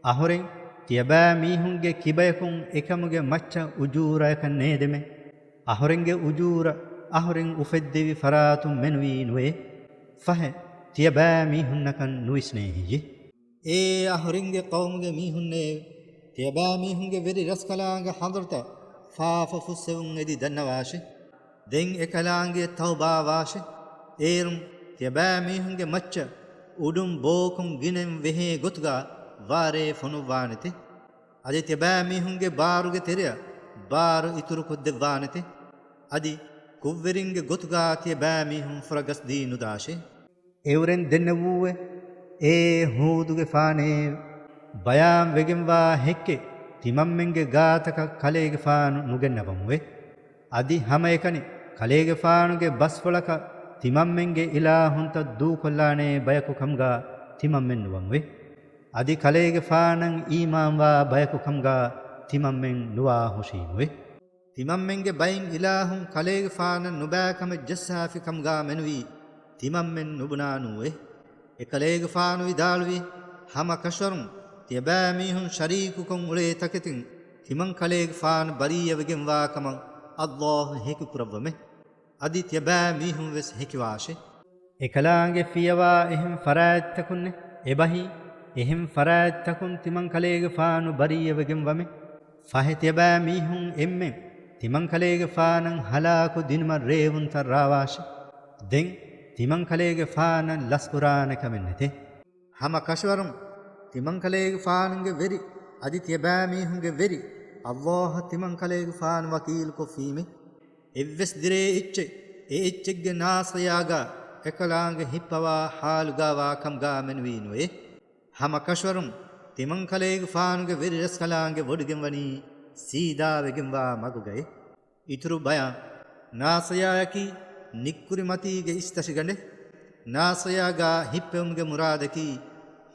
އަހުރެން ތިޔަބައިމީހުންގެ ކިބަޔަކުން އެކަމުގެ މައްޗަށް އުޖޫރަޔަކަށް ނޭދެމޭ. އަހުރެންގެ އުޖޫރަ އަހުރެން އުފެއްދެވި ފަރާތުން މެނުވީ ނުވޭ. ފަހެ، ތިޔަބައިމީހުންނަކަށް ނުވިސްނޭ ހެއްޔޭ؟ އޭ އަހުރެންގެ ޤައުމުގެ މީހުންނޭ! ތިޔަބައިމީހުންގެ ވެރި ރަސްކަލާނގެ ޙަޟްރަތަށް ފާފަ ފުއްސެވުން އެދި ދަންނަވާށޭ. ދެން އެކަލާނގެ ތައުބާވާށޭ. އޭރުން ތިޔަބައިމީހުންގެ މައްޗަށް އުޑުން ބޯކޮން ގިނައިން ވެހޭ ގޮތުގާ ވާރޭ ފޮނުއްވާނެތޭ. އަދި ތިޔަބައިމީހުންގެ ބާރުގެ ތެރެއަށް ބާރު އިތުރުކޮށްދެއްވާނެތޭ. އަދި ކުށްވެރިންގެ ގޮތުގާ ތިޔަބައިމީހުން ފުރަގަސްދީ ނުދާށޭ. އެއުރެން ދެންނެވޫއޭ، އޭ ހޫދުގެފާނޭ! ބަޔާންވެގެންވާ ހެއްކެއް ތިމަންމެންގެ ގާތަކަށް ކަލޭގެފާނު ނުގެންނަވަމުވެ. އަދި ހަމައެކަނި ކަލޭގެފާނުގެ ބަސްފުޅަކަށް ތިމަންމެންގެ އިލާހުންތައް ދޫކޮށްލާނޭ ބަޔަކު ކަމުގާ ތިމަންމެން ނުވަމުވެ. އަދި ކަލޭގެފާނަށް އީމާންވާ ބަޔަކު ކަމުގާ ތިމަންމެން ނުވާހުށީމުވެ. ތިމަންމެންގެ ބައިން އިލާހުން ކަލޭގެފާނަށް ނުބައިކަމެއް ޖައްސާފި ކަމުގާ މެނުވީ ތިމަންމެން ނުބުނާނޫއެ. އެކަލޭގެފާނު ވިދާޅުވީ، ހަމަ ކަށަވަރުން ތިޔަބައިމީހުން ޝަރީކުކޮށް އުޅޭ ތަކެތިން ތިމަން ކަލޭގެފާނު ބަރީއަވެގެންވާ ކަމަށް ﷲ ހެކި ކުރައްވަމެ. އަދި ތިޔަބައިމީހުން ވެސް ހެކިވާށޭ. އެކަލާނގެ ފިޔަވާ އެހެން ފަރާތްތަކުންނެ، އެބަހީ، އެހެން ފަރާތްތަކުން ތިމަން ކަލޭގެފާނު ބަރީއަވެގެންވަމެ. ފަހެ ތިޔަބައިމީހުން އެންމެން ތިމަންކަލޭގެފާނަށް ހަލާކު ދިނުމަށް ރޭވުންތައް ރާވާށެ. ދެން ތިމަންކަލޭގެފާނަށް ލަސްކުރާނެ ކަމެއް ނެތޭ. ހަމަ ކަށަވަރުން ތިމަންކަލޭގެފާނުގެ ވެރި އަދި ތިޔަބައިމީހުންގެ ވެރި އައްލާހަށް ތިމަންކަލޭގެފާނު ވަކީލުކޮށްފީމެ. އެއްވެސް ދިރޭ އެއްޗެއް އެ އެއްޗެއްގެ ނާސިޔާގާ އެކަލާނގެ ހިއްޕަވާ ޙާލުގާވާ ކަމުގާ މެނުވީ ނުވޭ. ހަމަ ކަށަވަރުން ތިމަންކަލޭގެފާނުގެ ވެރި ރަސްކަލާނގެ ވޮޑިގެންވަނީ ސީދާވެގެންވާ މަގުގައި. އިތުރު ބަޔާން. ނާސިޔާއަކީ ނިއްކުރިމަތީގެ އިސްތަށިގަނޑެއް. ނާސިޔާގާ ހިއްޕެވުމުގެ މުރާދަކީ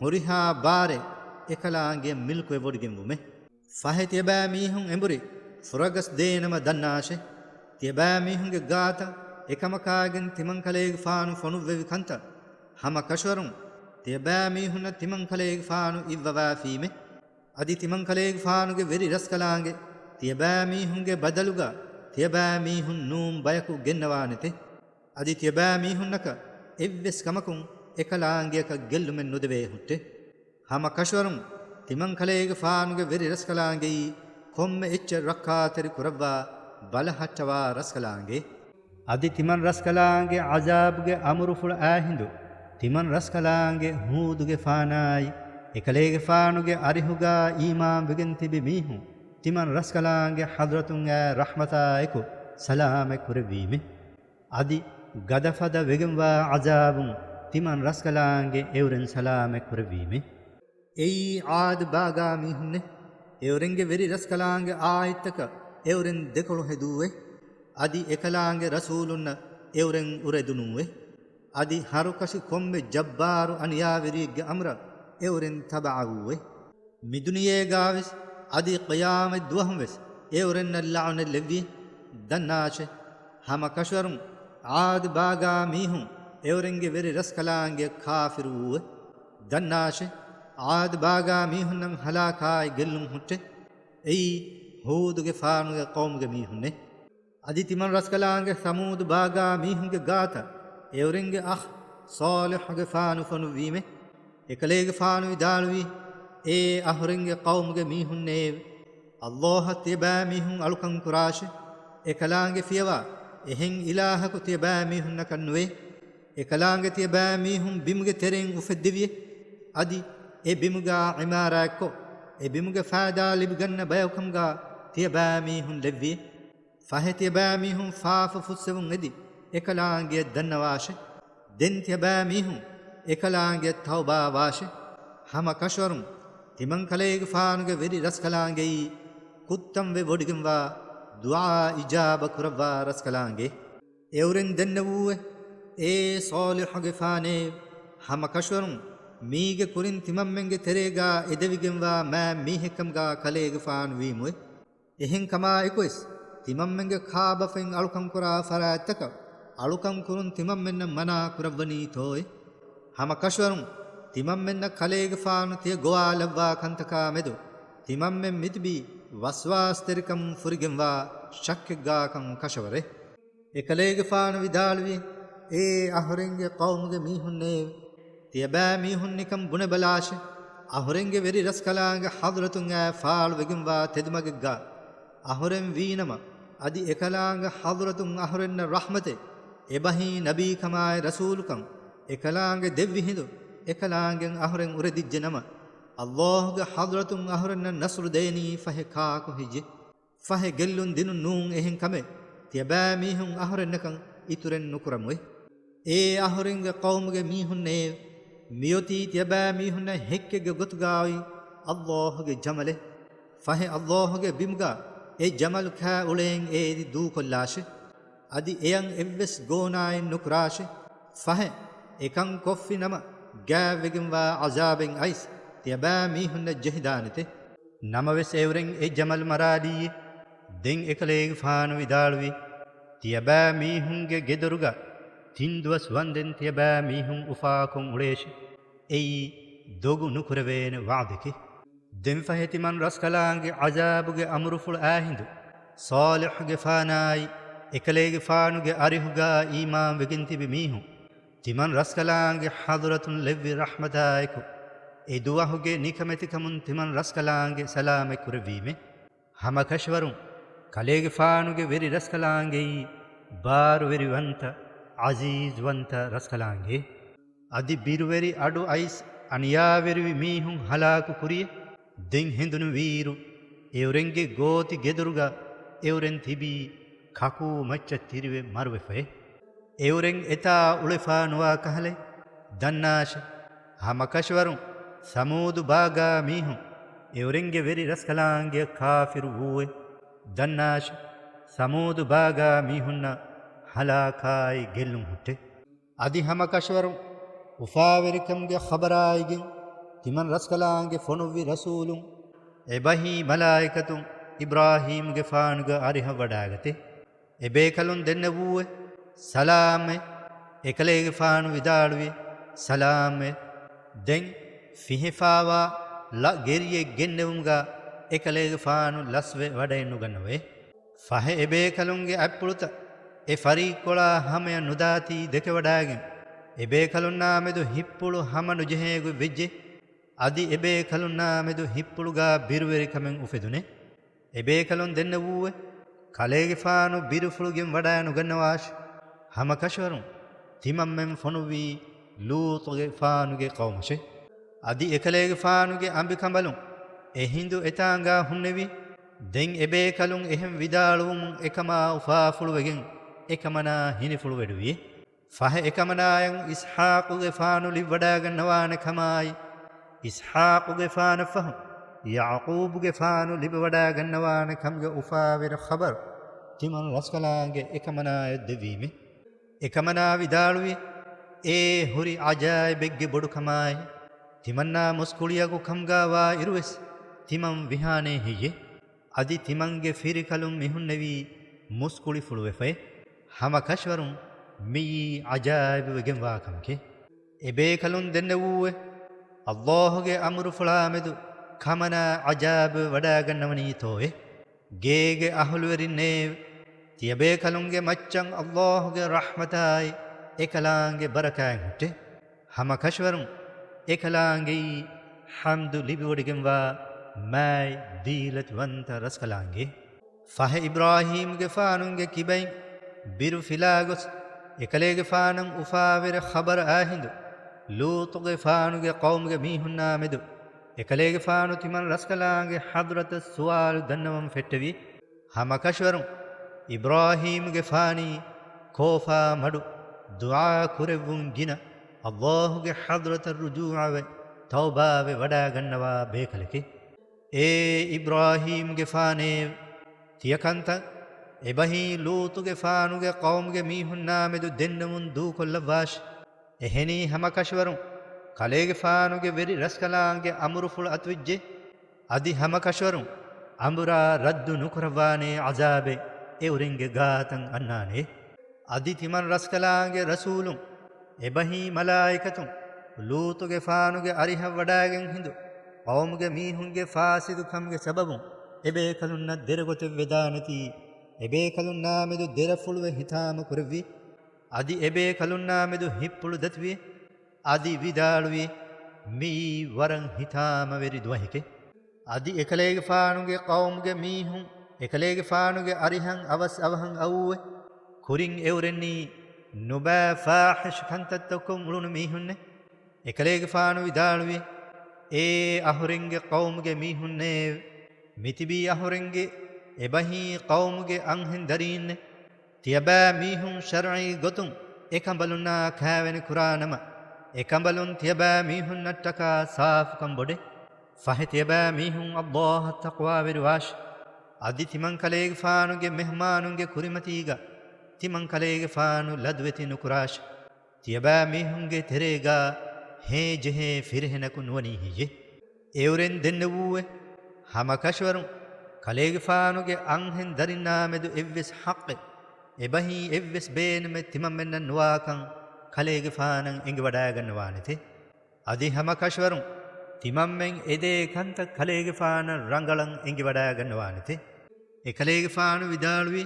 ހުރިހާ ބާރެއް އެކަލާނގެ މިލްކުވެ ވޮޑިގެންވުމެއް. ފަހެ ތިޔަބައިމީހުން އެނބުރި ފުރަގަސް ދޭނަމަ ދަންނާށެ. ތިޔަބައިމީހުންގެ ގާތަށް އެކަމަކާގެން ތިމަންކަލޭގެފާނު ފޮނުއްވެވި ކަންތައް ހަމަ ކަށަވަރުން ތިޔަބައިމީހުންނަށް ތިމަންކަލޭގެފާނު އިއްވަވާފީމެ. އަދި ތިމަންކަލޭގެފާނުގެ ވެރި ރަސްކަލާނގެ ތިޔަބައިމީހުންގެ ބަދަލުގަ ތިޔަބައިމީހުން ނޫން ބަޔަކު ގެންނަވާނެތެ. އަދި ތިޔަބައިމީހުންނަކަށް އެއްވެސް ކަމަކުން އެކަލާނގެއަކަށް ގެއްލުމެއް ނުދެވޭ ހުއްޓެ. ހަމަ ކަށަވަރުން ތިމަންކަލޭގެފާނުގެ ވެރި ރަސްކަލާނގެއީ ކޮންމެ އެއްޗެއް ރައްކާތެރި ކުރައްވާ ބަލަހައްޓަވާ ރަސްކަލާނގެ. އަދި ތިމަން ރަސްކަލާނގެ ޢަޒާބުގެ އަމުރުފުޅު އާހިނދު، ތިމަން ރަސްކަލާނގެ ހޫދުގެފާނާއި، އެކަލޭގެފާނުގެ އަރިހުގާ އީމާންވެގެން ތިބި މީހުން، ތިމަން ރަސްކަލާނގެ ޙަޟްރަތުން އާ ރަޙްމަތާ އެކު ސަލާމަތް ކުރެއްވީމެ. އަދި ގަދަފަދަ ވެގެންވާ ޢަޒާބުން ތިމަން ރަސްކަލާނގެ އެއުރެން ސަލާމަތް ކުރެއްވީމެ. އެއީ ޢާދު ބާގާ މީހުންނެ. އެއުރެންގެ ވެރި ރަސްކަލާނގެ އާޔަތްތަކަށް އެއުރެން ދެކޮޅު ހެދޫވެ. އަދި އެކަލާނގެ ރަސޫލުންނަށް އެއުރެން އުރެދުނޫވެ. އަދި ހަރުކަށި ކޮންމެ ޖައްބާރު އަނިޔާވެރިއެއްގެ އަމުރަށް އެއުރެން ތަބަޢަވޫވެ. މިދުނިޔޭގާވެސް އަދި ޤިޔާމަތް ދުވަހުންވެސް އެއުރެންނަށް ލަޢުނަތް ލެއްވި. ދަންނާށެ! ހަމަ ކަށަވަރުން ޢާދު ބާގާ މީހުން އެއުރެންގެ ވެރި ރަސްކަލާނގެ ކާފިރުވޫވެ. ދަންނާށެ! ޢާދު ބާގާ މީހުންނަށް ހަލާކާއި ގެއްލުން ހުއްޓެ. އެއީ ހޫދުގެފާނުގެ ޤައުމުގެ މީހުންނެ. އަދި ތިމަން ރަސްކަލާނގެ ސަމޫދު ބާގާ މީހުންގެ ގާތަށް އެއުރެންގެ އަޚް ޞާލިޙުގެފާނު ފޮނުއްވީމެ. އެކަލޭގެފާނު ވިދާޅުވީ، އޭ އަހުރެންގެ ޤައުމުގެ މީހުންނޭވެ! އައްލާހަށް ތިޔަބައިމީހުން އަޅުކަން ކުރާށެ! އެކަލާނގެ ފިޔަވާ އެހެން އިލާހަކު ތިޔަބައިމީހުންނަކަށް ނުވޭ. އެކަލާނގެ ތިޔަބައިމީހުން ބިމުގެ ތެރެއިން އުފެއްދެވިއޭ. އަދި އެ ބިމުގާ ޢިމާރާތްކޮށް، އެ ބިމުގެ ފައިދާ ލިބިގަންނަ ބަޔަކުކަމުގާ ތިޔަބައިމީހުން ލެއްވިއޭ. ފަހެ ތިޔަބައިމީހުން ފާފަ ފުއްސެވުން އެދި، އެކަލާނގެއަށް ދަންނަވާށެ! ދެން ތިޔަބައިމީހުން އެކަލާނގެއަށް ތައުބާވާށެ! ހަމަ ކަށަވަރުން ތިމަންކަލޭގެފާނުގެ ވެރި ރަސްކަލާނގެއީ ކުއްތަންވެ ވޮޑިގެންވާ ދުޢާ އިޖާބަ ކުރައްވާ ރަސްކަލާނގެ. އެއުރެން ދެންނެވޫއެ، އޭ ޞާލިޙުގެފާނޭ! ހަމަ ކަށަވަރުން މީގެ ކުރިން ތިމަންމެންގެ ތެރޭގާ އެދެވިގެންވާ މާތް މީހެއްކަމުގާ ކަލޭގެފާނު ވީމުއެ. އެހެން ކަމާއެކުވެސް، ތިމަންމެންގެ ކާބަފައިން އަޅުކަންކުރާ ފަރާތްތަކަށް އަޅުކަން ކުރުން ތިމަންމެންނަށް މަނާ ކުރައްވަނީތޯއެ؟ ހަމަ ކަށަވަރުން ތިމަންމެންނަށް ކަލޭގެފާނު ތިޔަ ގޮވާލައްވާ ކަންތަކާ މެދު، ތިމަންމެން މިތިބީ ވަސްވާސްތެރިކަމުން ފުރިގެންވާ ޝައްކެއްގާކަން ކަށަވަރޭ. އެކަލޭގެފާނު ވިދާޅުވި، އޭ އަހުރެންގެ ޤައުމުގެ މީހުންނޭވެ! ތިޔަބައިމީހުން ނިކަން ބުނެބަލާށެ! އަހުރެންގެ ވެރި ރަސްކަލާނގެ ޙަޟްރަތުން އާ ފާޅުވެގެންވާ ތެދުމަގެއްގާ އަހުރެން ވީނަމަ، އަދި އެކަލާނގެ ޙަޟްރަތުން އަހުރެންނަށް ރަޙްމަތެއް، އެބަހީ ނަބީކަމާއި ރަސޫލުކަން އެކަލާނގެ ދެއްވި ހިނދު އެކަލާނގެން އަހުރެން އުރެދިއްޖެ ނަމަ، އައްލާހުގެ ޙަޟްރަތުން އަހުރެންނަށް ނަޞްރު ދޭނީ ފަހެ ކާކު ހެއްޔެ؟ ފަހެ ގެއްލުން ދިނުން ނޫން އެހެން ކަމެއް ތިޔަބައިމީހުން އަހުރެންނަކަށް އިތުރެއް ނުކުރަމުވެ. އޭ އަހުރެންގެ ޤައުމުގެ މީހުންނޭވެ! މިއޮތީ ތިޔަބައިމީހުންނަށް ހެއްކެއްގެ ގޮތުގާއި އައްލާހުގެ ޖަމަލެއް. ފަހެ އައްލާހުގެ ބިމުގާ އެ ޖަމަލު ކާ އުޅޭން އޭރި ދޫކޮށްލާށެ. އަދި އެޔަށް އެއްވެސް ގޯނާއެއް ނުކުރާށެ. ފަހެ އެކަން ކޮށްފި ނަމަ، ގާތްވެގެންވާ ޢަޒާބެއް އައިސް ތިޔަބައިމީހުންނަށް ޖެހިދާނެތެ. ނަމަވެސް އެއުރެން އެ ޖަމަލު މަރާލީއޭ. ދެން އެކަލޭގެފާނު ވިދާޅުވި، ތިޔަބައިމީހުންގެ ގެދޮރުގަ ތިން ދުވަސް ވަންދެން ތިޔަބައިމީހުން އުފާކޮށް އުޅޭށި. އެއީ ދޮގު ނުކުރެވޭނެ ވަޢުދެކޭ. ދެންފަހެ ތިމަން ރަސްކަލާނގެ ޢަޒާބުގެ އަމުރުފުޅު އާހިނދު، ޞާލިޙުގެފާނާއި އެކަލޭގެފާނުގެ އަރިހުގާ އީމާންވެގެން ތިބި މީހުން، ތިމަން ރަސްކަލާނގެ ޙަޟްރަތުން ލެއްވި ރަޙްމަތާއެކު، އެ ދުވަހުގެ ނިކަމެތިކަމުން ތިމަން ރަސްކަލާނގެ ސަލާމަތް ކުރެއްވީމެ. ހަމަކަށަވަރުން ކަލޭގެފާނުގެ ވެރި ރަސްކަލާނގެއީ ބާރުވެރިވަންތަ، ޢަޒީޒުވަންތަ ރަސްކަލާނގެ. އަދި ބިރުވެރި އަޑު އައިސް އަނިޔާވެރިވި މީހުން ހަލާކު ކުރިއެ. ދެން ހެނދުނު ވީއިރު، އެއުރެންގެ ގޯތި ގެދޮރުގަ އެއުރެން ތިބީ ކަކޫ މައްޗަށް ތިރިވެ މަރުވެފައެ. އެއުރެން އެތާ އުޅެފާ ނުވާ ކަހަލައެ. ދަންނާށެ! ހަމަކަށަވަރުން ސަމޫދު ބާގާ މީހުން އެއުރެންގެ ވެރި ރަސްކަލާނގެއަށް ކާފިރު ވޫއެ. ދަންނާށެ! ސަމޫދު ބާގާ މީހުންނަށް ހަލާކާއި ގެއްލުން ހުއްޓެ. އަދި ހަމަކަށަވަރުން އުފާވެރިކަމުގެ ޚަބަރާއިގެން ތިމަން ރަސްކަލާނގެ ފޮނުއްވި ރަސޫލުން އެބަހީ މަލާއިކަތުން އިބްރާހީމްގެފާނުގެ އަރިހަށް ވަޑާގަތެ. އެބޭކަލުން ދެންނެވޫއެ، ސަލާމްއެ. އެކަލޭގެފާނު ވިދާޅުވި، ސަލާމްއެ. ދެން ފިހެފާވާ ލަ ގެރިއެއް ގެންނެވުމުގަ އެކަލޭގެފާނު ލަސްވެ ވަޑައެއްނުގަންނަވައެ. ފަހެ އެބޭކަލުންގެ އަތްޕުޅުތައް އެ ފަރީއްކޮޅާ ހަމަޔަށް ނުދާތީ ދެކެވަޑާގެން، އެބޭކަލުންނާމެދު ހިއްޕުޅު ހަމަ ނުޖެހޭގޮތް ވެއްޖެ. އަދި އެބޭކަލުންނާމެދު ހިއްޕުޅުގާ ބިރުވެރިކަމެއް އުފެދުނެ. އެބޭކަލުން ދެންނެވޫއެ، ކަލޭގެފާނު ބިރުފުޅު ގެން ވަޑާ ނުގަންނަވާށި. ހަމަކަށަވަރުން ތިމަންމެން ފޮނުއްވީ ލޫޠުގެފާނުގެ ޤައުމަށެ. އަދި އެކަލޭގެފާނުގެ އަނބިކަނބަލުން އެހިނދު އެތާނގާ ހުންނެވި. ދެން އެބޭކަލުން އެހެން ވިދާޅުވުމުން އެކަމާ އުފާފުޅުވެގެން އެކަމަނާ ހިނިފުޅުވެޑުވި. ފަހެ އެކަމަނާޔަށް އިސްޙާޤުގެފާނު ލިބިވަޑާގަންނަވާނެ ކަމާއި، އިސްޙާޤުގެފާނަށްފަހު ޔަޢުޤޫބުގެފާނު ލިބިވަޑާގަންނަވާނެ ކަމުގެ އުފާވެރި ޚަބަރު ތިމަން ރަސްކަލާނގެ އެކަމަނާޔަށް ދެއްވީމެ. އެކަމަނާ ވިދާޅުވި، އޭ ހުރި ޢަޖާއިބެއްގެ ބޮޑުކަމާއި، ތިމަންނާ މުސްކުޅިއަކު ކަމުގާ ވާ އިރުވެސް ތިމަން ވިހާނޭ ހެއްޔެ؟ އަދި ތިމަންގެ ފިރިކަލުން މިހުންނެވީ މުސްކުޅިފުޅުވެފައި. ހަމަކަށަވަރުން މިއީ ޢަޖާއިބުވެގެންވާ ކަމެކޭ. އެބޭކަލުން ދެންނެވޫއެ، ﷲ ގެ އަމުރުފުޅާމެދު ކަމަނާ ޢަޖާއިބުވެ ވަޑާގަންނަވަނީތޯއެ؟ ގޭގެ އަހުލުވެރިންނޭވެ! ތިޔަބޭކަލުންގެ މައްޗަށް ﷲ ގެ ރަޙްމަތާއި އެކަލާނގެ ބަރަކާތް ހުއްޓެ. ހަމަކަށަވަރުން އެކަލާނގެއީ ޙަމްދު ލިބިވޮޑިގެންވާ މާތް ދީލަތުވަންތަ ރަސްކަލާނގެ. ފަހެ އިބްރާހީމްގެފާނުގެ ކިބައިން ބިރު ފިލާގޮސް، އެކަލޭގެފާނަށް އުފާވެރި ޚަބަރު އާހިނދު، ލޫޠުގެފާނުގެ ޤައުމުގެ މީހުންނާމެދު އެކަލޭގެފާނު ތިމަން ރަސްކަލާނގެ ޙަޟްރަތަށް ސުވާލު ދަންނަވަން ފެއްޓެވި. ހަމަކަށަވަރުން އިބްރާހީމްގެފާނީ ކޯފާ މަޑު ދުޢާ ކުރެއްވުން ގިނަ ﷲ ގެ ޙަޟްރަތަށް ރުޖޫޢަވެ ތައުބާވެ ވަޑާގަންނަވާ ބޭކަލެކޭ. އޭ އިބްރާހީމްގެފާނޭ! ތިޔަކަންތައް އެބަހީ ލޫޠުގެފާނުގެ ޤައުމުގެ މީހުންނާމެދު ދެންނެވުން ދޫކޮށްލައްވާށި. އެހެނީ ހަމަކަށަވަރުން ކަލޭގެފާނުގެ ވެރި ރަސްކަލާނގެ އަމުރުފުޅު އަތުވެއްޖެ. އަދި ހަމަކަށަވަރުން އަނބުރާ ރައްދު ނުކުރައްވާނޭ ޢަޒާބެއް އެއުރެންގެ ގާތަށް އަންނާނެ. އަދި ތިމަން ރަސްކަލާނގެ ރަސޫލުން އެބަހީ މަލާއިކަތުން ލޫޠުގެފާނުގެ އަރިހަށް ވަޑާގެން ހިނދު ޤައުމުގެ މީހުންގެ ފާސިދުކަމުގެ ސަބަބުން އެބޭކަލުންނަށް ދެރަގޮތެއް ވެދާނެތީ، އެބޭކަލުންނާމެދު ދެރަފުޅުވެ ހިތާމަ ކުރެއްވި. އަދި އެބޭކަލުންނާމެދު ހިއްޕުޅު ދަތިވި. އަދި ވިދާޅުވި، މިއީ ވަރަށް ހިތާމަވެރި ދުވަހެކޭ. އަދި އެކަލޭގެފާނުގެ ޤައުމުގެ މީހުން އެކަލޭގެފާނުގެ އަރިހަށް އަވަސް އަވަހަށް އައުއެ. ކުރިން އެއުރެންނީ ނުބައި ފާޙިޝް ކަންތައްތަކުން އުޅުނު މީހުންނެ. އެކަލޭގެފާނު ވިދާޅުވި، އޭ އަހުރެންގެ ޤައުމުގެ މީހުންނޭ! މިތިބީ އަހުރެންގެ އެބަހީ ޤައުމުގެ އަންހެން ދަރީންނެ. ތިޔަބައިމީހުން ޝަރްޢީ ގޮތުން އެކަނބަލުންނާ ކާވެނި ކުރާނަމަ، އެކަނބަލުން ތިޔަބައިމީހުންނަށްޓަކާ ސާފުކަން ބޮޑޭ. ފަހެ ތިޔަބައިމީހުން ﷲ އަށް ތަޤްވާވެރިވާށި. އަދި ތިމަންކަލޭގެފާނުގެ މެހްމާނުންގެ ކުރިމަތީގަ ތިމަންކަލޭގެފާނު ލަދުވެތި ނުކުރާށި. ތިޔަބައިމީހުންގެ ތެރޭގަ ހޭޖެހޭ ފިރިހެނަކު ނުވަނީ ހެއްޔެ؟ އެއުރެން ދެންނެވޫއެ، ހަމަކަށަވަރުން ކަލޭގެފާނުގެ އަންހެން ދަރިންނާމެދު އެއްވެސް ޙައްޤެއް، އެބަހީ އެއްވެސް ބޭނުމެއް ތިމަންމެންނަށް ނުވާކަން ކަލޭގެފާނަށް އެނގިވަޑާގަންނަވާނެތެ. އަދި ހަމަކަށަވަރުން ތިމަންމެން އެދޭ ކަންތައް ކަލޭގެފާނަށް ރަނގަޅަށް އެނގިވަޑާގަންނަވާނެތެ. އެކަލޭގެފާނު ވިދާޅުވި،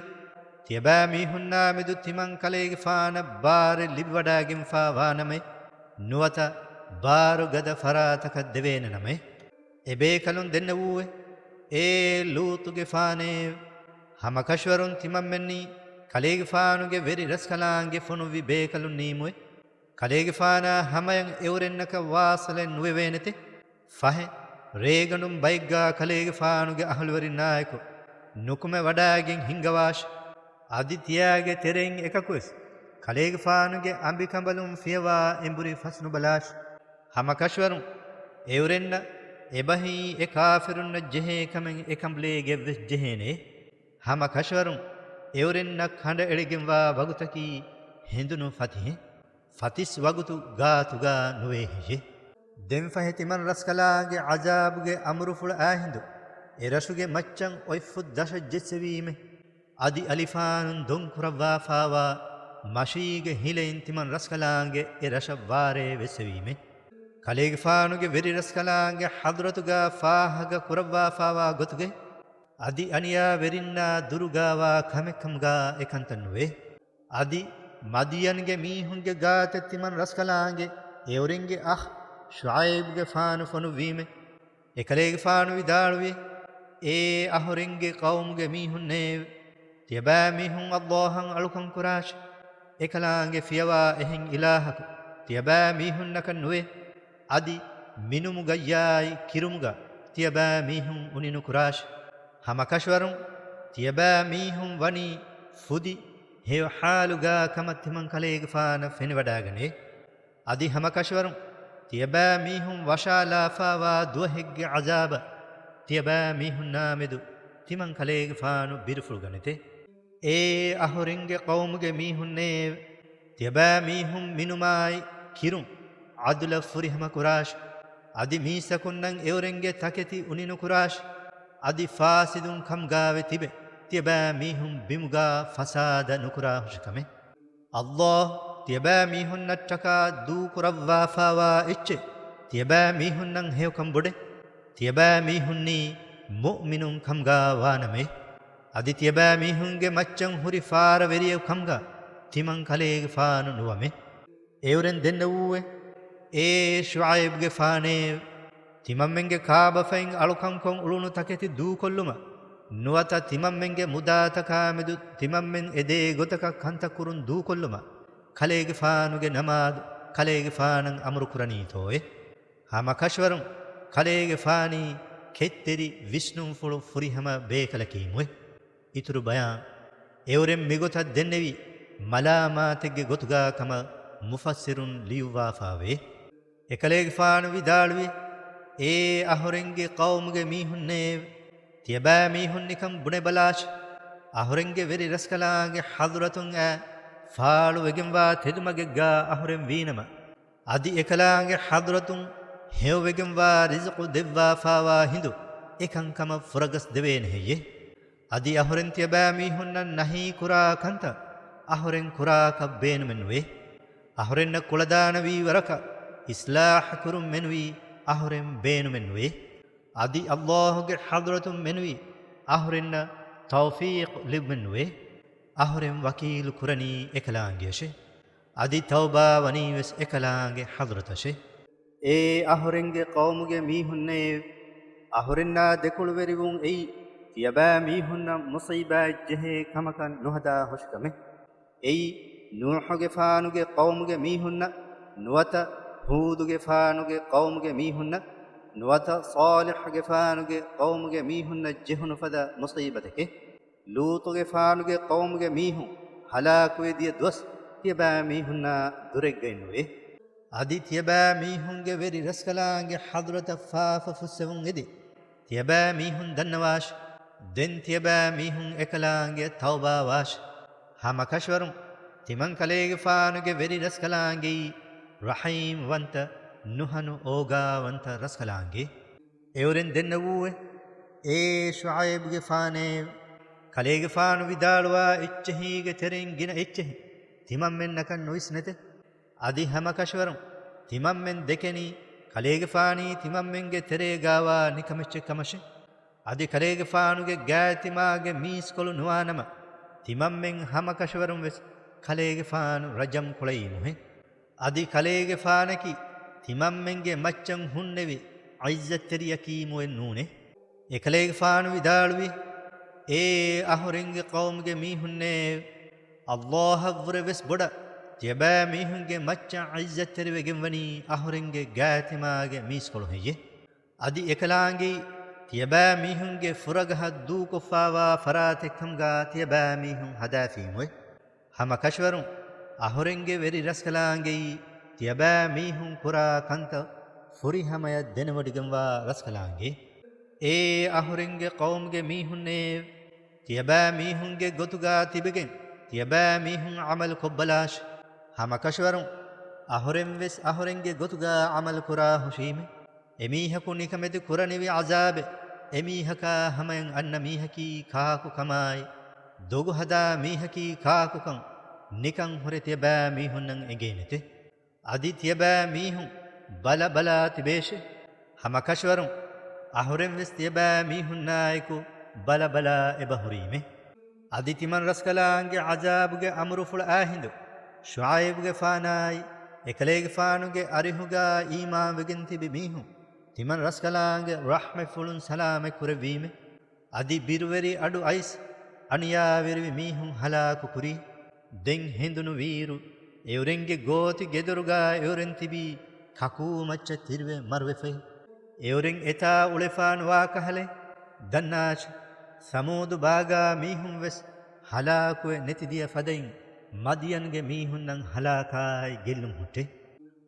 ތިޔަބައިމީހުންނާމެދު ތިމަން ކަލޭގެފާނަށް ބާރެއް ލިބިވަޑާގެންފާ ވާނަމޭ، ނުވަތަ ބާރުގަދަ ފަރާތަކަށް ދެވޭނެ ނަމޭ. އެބޭކަލުން ދެންނެވޫއެ، އޭ ލޫޠުގެފާނޭ! ހަމަކަށަވަރުން ތިމަންމެންނީ ކަލޭގެފާނުގެ ވެރި ރަސްކަލާނގެ ފޮނުއްވި ބޭކަލުންނީމުވެ. ކަލޭގެފާނާ ހަމަޔަށް އެއުރެންނަކަށް ވާސަލެއް ނުވެވޭނެތެ. ފަހެ، ރޭގަނޑުން ބައެއްގާ ކަލޭގެފާނުގެ އަހުލުވެރިންނާއެކު ނުކުމެ ވަޑާގެން ހިންގަވާށި. އަދި ތިޔާގެ ތެރެއިން އެކަކުވެސް ކަލޭގެފާނުގެ އަނބިކަނބަލުން ފިޔަވާ އެނބުރި ފަސްނުބަލާށި. ހަމަކަށަވަރުން އެއުރެންނަށް އެބަހީ އެ ކާފިރުންނަށް ޖެހޭ ކަމެއް އެ ކަނބުލޭގެއަށްވެސް ޖެހޭނެ. ހަމަކަށަވަރުން އެއުރެންނަށް ކަނޑައެޅިގެންވާ ވަގުތަކީ ހެނދުނު ފަތިހެއް. ފަތިސް ވަގުތު ގާތުގާ ނުވޭހެއްޔެ؟ ދެންފަހެ ތިމަން ރަސްކަލާނގެ ޢަޒާބުގެ އަމުރުފުޅަށާ ހިނދު އެ ރަށުގެ މައްޗަށް އޮތްފުށް ދަށަށް ޖެއްސެވީމެ. އަދި އަލިފާނުން ދޮން ކުރައްވާފާވާ މަށީގެ ހިލައިން ތިމަން ރަސްކަލާނގެ އެ ރަށަށް ވާރޭ ވެއްސެވީމެ. ކަލޭގެފާނުގެ ވެރި ރަސްކަލާނގެ ޙަޟްރަތުގާ ފާހަގަ ކުރައްވާފާވާ ގޮތުގައި، އަދި އަނިޔާވެރިންނާ ދުރުގާވާ ކަމެއްކަމުގާ އެކަންތައް ނުވޭ. އަދި މަދިޔަންގެ މީހުންގެ ގާތަށް ތިމަން ރަސްކަލާނގެ އެއުރެންގެ އަޚް ޝުޢައިބުގެފާނު ފޮނުއްވީމެ. އެކަލޭގެފާނު ވިދާޅުވި، އޭ އަހުރެންގެ ޤައުމުގެ މީހުންނޭވެ! ތިޔަބައިމީހުން ﷲ އަށް އަޅުކަން ކުރާށި! އެކަލާނގެ ފިޔަވާ އެހެން އިލާހަކު ތިޔަބައިމީހުންނަކަށް ނުވޭ. އަދި މިނުމުގައްޔާއި ކިރުމުގަ ތިޔަބައިމީހުން އުނި ނުކުރާށި! ހަމަކަށަވަރުން ތިޔަބައިމީހުން ވަނީ ފުދި ހެޔޮ ޙާލުގާ ކަމަށް ތިމަން ކަލޭގެފާނަށް ފެނިވަޑާގަނޭ. އަދި ހަމަކަށަވަރުން ތިޔަބައިމީހުން ވަށާލާފާވާ ދުވަހެއްގެ ޢަޒާބަށް ތިޔަބައިމީހުންނާމެދު ތިމަން ކަލޭގެފާނު ބިރުފުޅުގަނެތެ. އޭ އަހުރެންގެ ޤައުމުގެ މީހުންނޭވެ! ތިޔަބައިމީހުން މިނުމާއި ކިރުން ޢަދުލަށް ފުރިހަމަ ކުރާށި! އަދި މީސްތަކުންނަށް އެއުރެންގެ ތަކެތި އުނި ނުކުރާށި! އަދި ފާސިދުން ކަމުގާވެ ތިބެ ތިޔަބައިމީހުން ބިމުގާ ފަސާދަ ނުކުރާހުށިކަމެއް. ﷲ ތިޔަބައިމީހުންނަށްޓަކާ ދޫކުރައްވާފާވާ އެއްޗެއް ތިޔަބައިމީހުންނަށް ހެޔޮކަން ބޮޑެއް. ތިޔަބައިމީހުންނީ މުއުމިނުން ކަމުގާ ވާނަމޭ. އަދި ތިޔަބައިމީހުންގެ މައްޗަށް ހުރި ފާރަވެރިއެއް ކަމުގާ ތިމަން ކަލޭގެފާނު ނުވަމޭ. އެއުރެން ދެންނެވޫއެވެ. އޭ ޝުޢައިބުގެފާނޭވެ! ތިމަންމެންގެ ކާބަފައިން އަޅުކަންކޮށް އުޅުނު ތަކެތި ދޫކޮށްލުމަށް، ނުވަތަ ތިމަންމެންގެ މުދާތަކާމެދު ތިމަންމެން އެދޭ ގޮތަކަށް ކަންތައް ކުރުން ދޫކޮށްލުމަށް، ކަލޭގެފާނުގެ ނަމާދު ކަލޭގެފާނަށް އަމުރުކުރަނީތޯއެވެ؟ ހަމަކަށަވަރުން ކަލޭގެފާނީ ކެތްތެރި ވިސްނުންފުޅު ފުރިހަމަ ބޭކަލަކީމުވެ. އިތުރު ބަޔާން. އެއުރެން މިގޮތަށް ދެންނެވީ މަލާމާތެއްގެ ގޮތުގާ ކަމަށް މުފައްސިރުން ލިޔުއްވާފާވޭ. އެކަލޭގެފާނު ވިދާޅުވި، އޭ އަހުރެންގެ ޤައުމުގެ މީހުންނޭވެ! ތިޔަބައިމީހުން ނިކަން ބުނެބަލާށި! އަހުރެންގެ ވެރި ރަސްކަލާނގެ ޙަޟްރަތުން އައި ފާޅުވެގެންވާ ތެދުމަގެއްގާ އަހުރެން ވީނަމަ، އަދި އެކަލާނގެ ޙަޟްރަތުން ހެޔޮވެގެންވާ ރިޒުޤު ދެއްވާފާވާ ހިނދު އެކަންކަމަށް ފުރަގަސް ދެވޭނެ ހެއްޔެވެ؟ އަދި އަހުރެން ތިޔަބައިމީހުންނަށް ނަހީ ކުރާ ކަންތައް އަހުރެން ކުރާކަށް ބޭނުމެއްނުވޭ. އަހުރެންނަށް ކުޅަދާނަވީ ވަރަކަށް އިޞްލާޙު ކުރުން މެނުވީ އަހުރެން ބޭނުމެއްނުވޭ. އަދި ﷲ ގެ ޙަޟްރަތުން މެނުވީ އަހުރެންނަށް ތައުފީޤު ލިބުމެއްނުވޭ. އަހުރެން ވަކީލު ކުރަނީ އެކަލާނގެއަށޭ. އަދި ތައުބާވަނީވެސް އެކަލާނގެ ޙަޟްރަތަށޭ. އޭ އަހުރެންގެ ޤައުމުގެ މީހުންނޭވެ! އަހުރެންނާ ދެކޮޅުވެރިވުން އެއީ ތިޔަބައިމީހުންނަށް މުޞީބާތް ޖެހޭ ކަމަކަށް ނުހަދާ ހުށިކަމެއް. އެއީ ނޫޙުގެފާނުގެ ޤައުމުގެ މީހުންނަށް، ނުވަތަ ހޫދުގެފާނުގެ ޤައުމުގެ މީހުންނަށް، ނުވަތަ ޞާލިޙުގެފާނުގެ ޤައުމުގެ މީހުންނަށް ޖެހުނު ފަދަ މުޞީބަތެކޭ. ލޫޠުގެފާނުގެ ޤައުމުގެ މީހުން ހަލާކުވެދިޔަ ދުވަސް ތިޔަބައިމީހުންނާ ދުރެއްގައެއްނުވޭ. އަދި ތިޔަބައިމީހުންގެ ވެރި ރަސްކަލާނގެ ޙަޟްރަތަށް ފާފަ ފުއްސެވުން އެދި، ތިޔަބައިމީހުން ދަންނަވާށި. ދެން ތިޔަބައިމީހުން އެކަލާނގެއަށް ތައުބާވާށި. ހަމަކަށަވަރުން ތިމަން ކަލޭގެފާނުގެ ވެރި ރަސްކަލާނގެއީ ރަޙީމްވަންތަ، ނުހަނު އޯގާވަންތަ ރަސްކަލާނގެ. އެއުރެން ދެންނެވޫއެވެ. އޭ ޝުޢައިބުގެފާނޭވެ! ކަލޭގެފާނު ވިދާޅުވާ އެއްޗެހީގެ ތެރެއިން ގިނަ އެއްޗެހި ތިމަންމެންނަކަށް ނުވިސްނެތެ. އަދި ހަމަކަށަވަރުން ތިމަންމެން ދެކެނީ ކަލޭގެފާނީ ތިމަންމެންގެ ތެރޭގާވާ ނިކަމެއްޗެއް ކަމަށޭ. އަދި ކަލޭގެފާނުގެ ގާތްތިމާގެ މީސްކޮޅު ނުވާނަމަ، ތިމަންމެން ހަމަކަށަވަރުން ވެސް ކަލޭގެފާނު ރަޖަމް ކުޅައީމުހެން. އަދި ކަލޭގެފާނަކީ ތިމަންމެންގެ މައްޗަށް ހުންނެވި ޢިއްޒަތްތެރިޔަކީމުއެއް ނޫނޭ. އެކަލޭގެފާނު ވިދާޅުވި، އޭ އަހުރެންގެ ޤައުމުގެ މީހުންނޭ! ﷲ އަށްވުރެ ވެސް ބޮޑަށް ތިޔަބައިމީހުންގެ މައްޗަށް ޢިއްޒަތްތެރިވެގެންވަނީ އަހުރެންގެ ގާތިމާގެ މީސްކޮޅު ހެއްޔެ؟ އަދި އެކަލާނގެއީ ތިޔަބައިމީހުންގެ ފުރަގަހަށް ދޫކޮށްފާވާ ފަރާތެއްކަމުގާ ތިޔަބައިމީހުން ހަދާފީމުވެ. ހަމަކަށަވަރުން އަހުރެންގެ ވެރި ރަސްކަލާނގެއީ ތިޔަބައިމީހުން ކުރާ ކަންތައް ފުރިހަމަޔަށް ދެނެވޮޑިގެންވާ ރަސްކަލާނގެ. އޭ އަހުރެންގެ ޤައުމުގެ މީހުންނޭ! ތިޔަބައިމީހުންގެ ގޮތުގާ ތިބެގެން ތިޔަބައިމީހުން ޢަމަލު ކޮށްބަލާށި. ހަމަކަށަވަރުން އަހުރެން ވެސް އަހުރެންގެ ގޮތުގާ ޢަމަލު ކުރާ ހުށީމެ. އެމީހަކު ނިކަމެތި ކުރަނިވި ޢަޒާބެއް އެމީހަކާ ހަމަޔަށް އަންނަ މީހަކީ ކާކު ކަމާއި، ދޮގު ހަދާ މީހަކީ ކާކުކަން ނިކަން ހުރެ ތިޔަބައިމީހުންނަށް އެނގޭނެތެ. އަދި ތިޔަބައިމީހުން ބަލަބަލާ ތިބޭށެ. ހަމަކަށަވަރުން އަހުރެން ވެސް ތިޔަބައިމީހުންނާއެކު ބަލަބަލާ އެބަހުރީމެ. އަދި ތިމަން ރަސްކަލާނގެ ޢަޒާބުގެ އަމުރުފުޅަށާ ހިނދު، ޝުޢައިބުގެފާނާއި އެކަލޭގެފާނުގެ އަރިހުގާ އީމާންވެގެން ތިބި މީހުން ތިމަން ރަސްކަލާނގެ ރަޙްމަތްފުޅުން ސަލާމަތް ކުރެއްވީމެ. އަދި ބިރުވެރި އަޑު އައިސް އަނިޔާވެރިވި މީހުން ހަލާކު ކުރީ. ދެން ހެނދުނު ވީއިރު، އެއުރެންގެ ގޯތި ގެދޮރުގާ އެއުރެން ތިބީ ކަކޫ މައްޗަށް ތިރިވެ މަރުވެފައި. އެއުރެން އެތާ އުޅެފާނުވާ ކަހަލަ ދަންނާށި. ސަމޫދު ބާގާ މީހުން ވެސް ހަލާކުވެ ނެތިދިޔަ ފަދައިން، މަދްޔަންގެ މީހުންނަށް ހަލާކާއި ގެއްލުން ހުއްޓެ.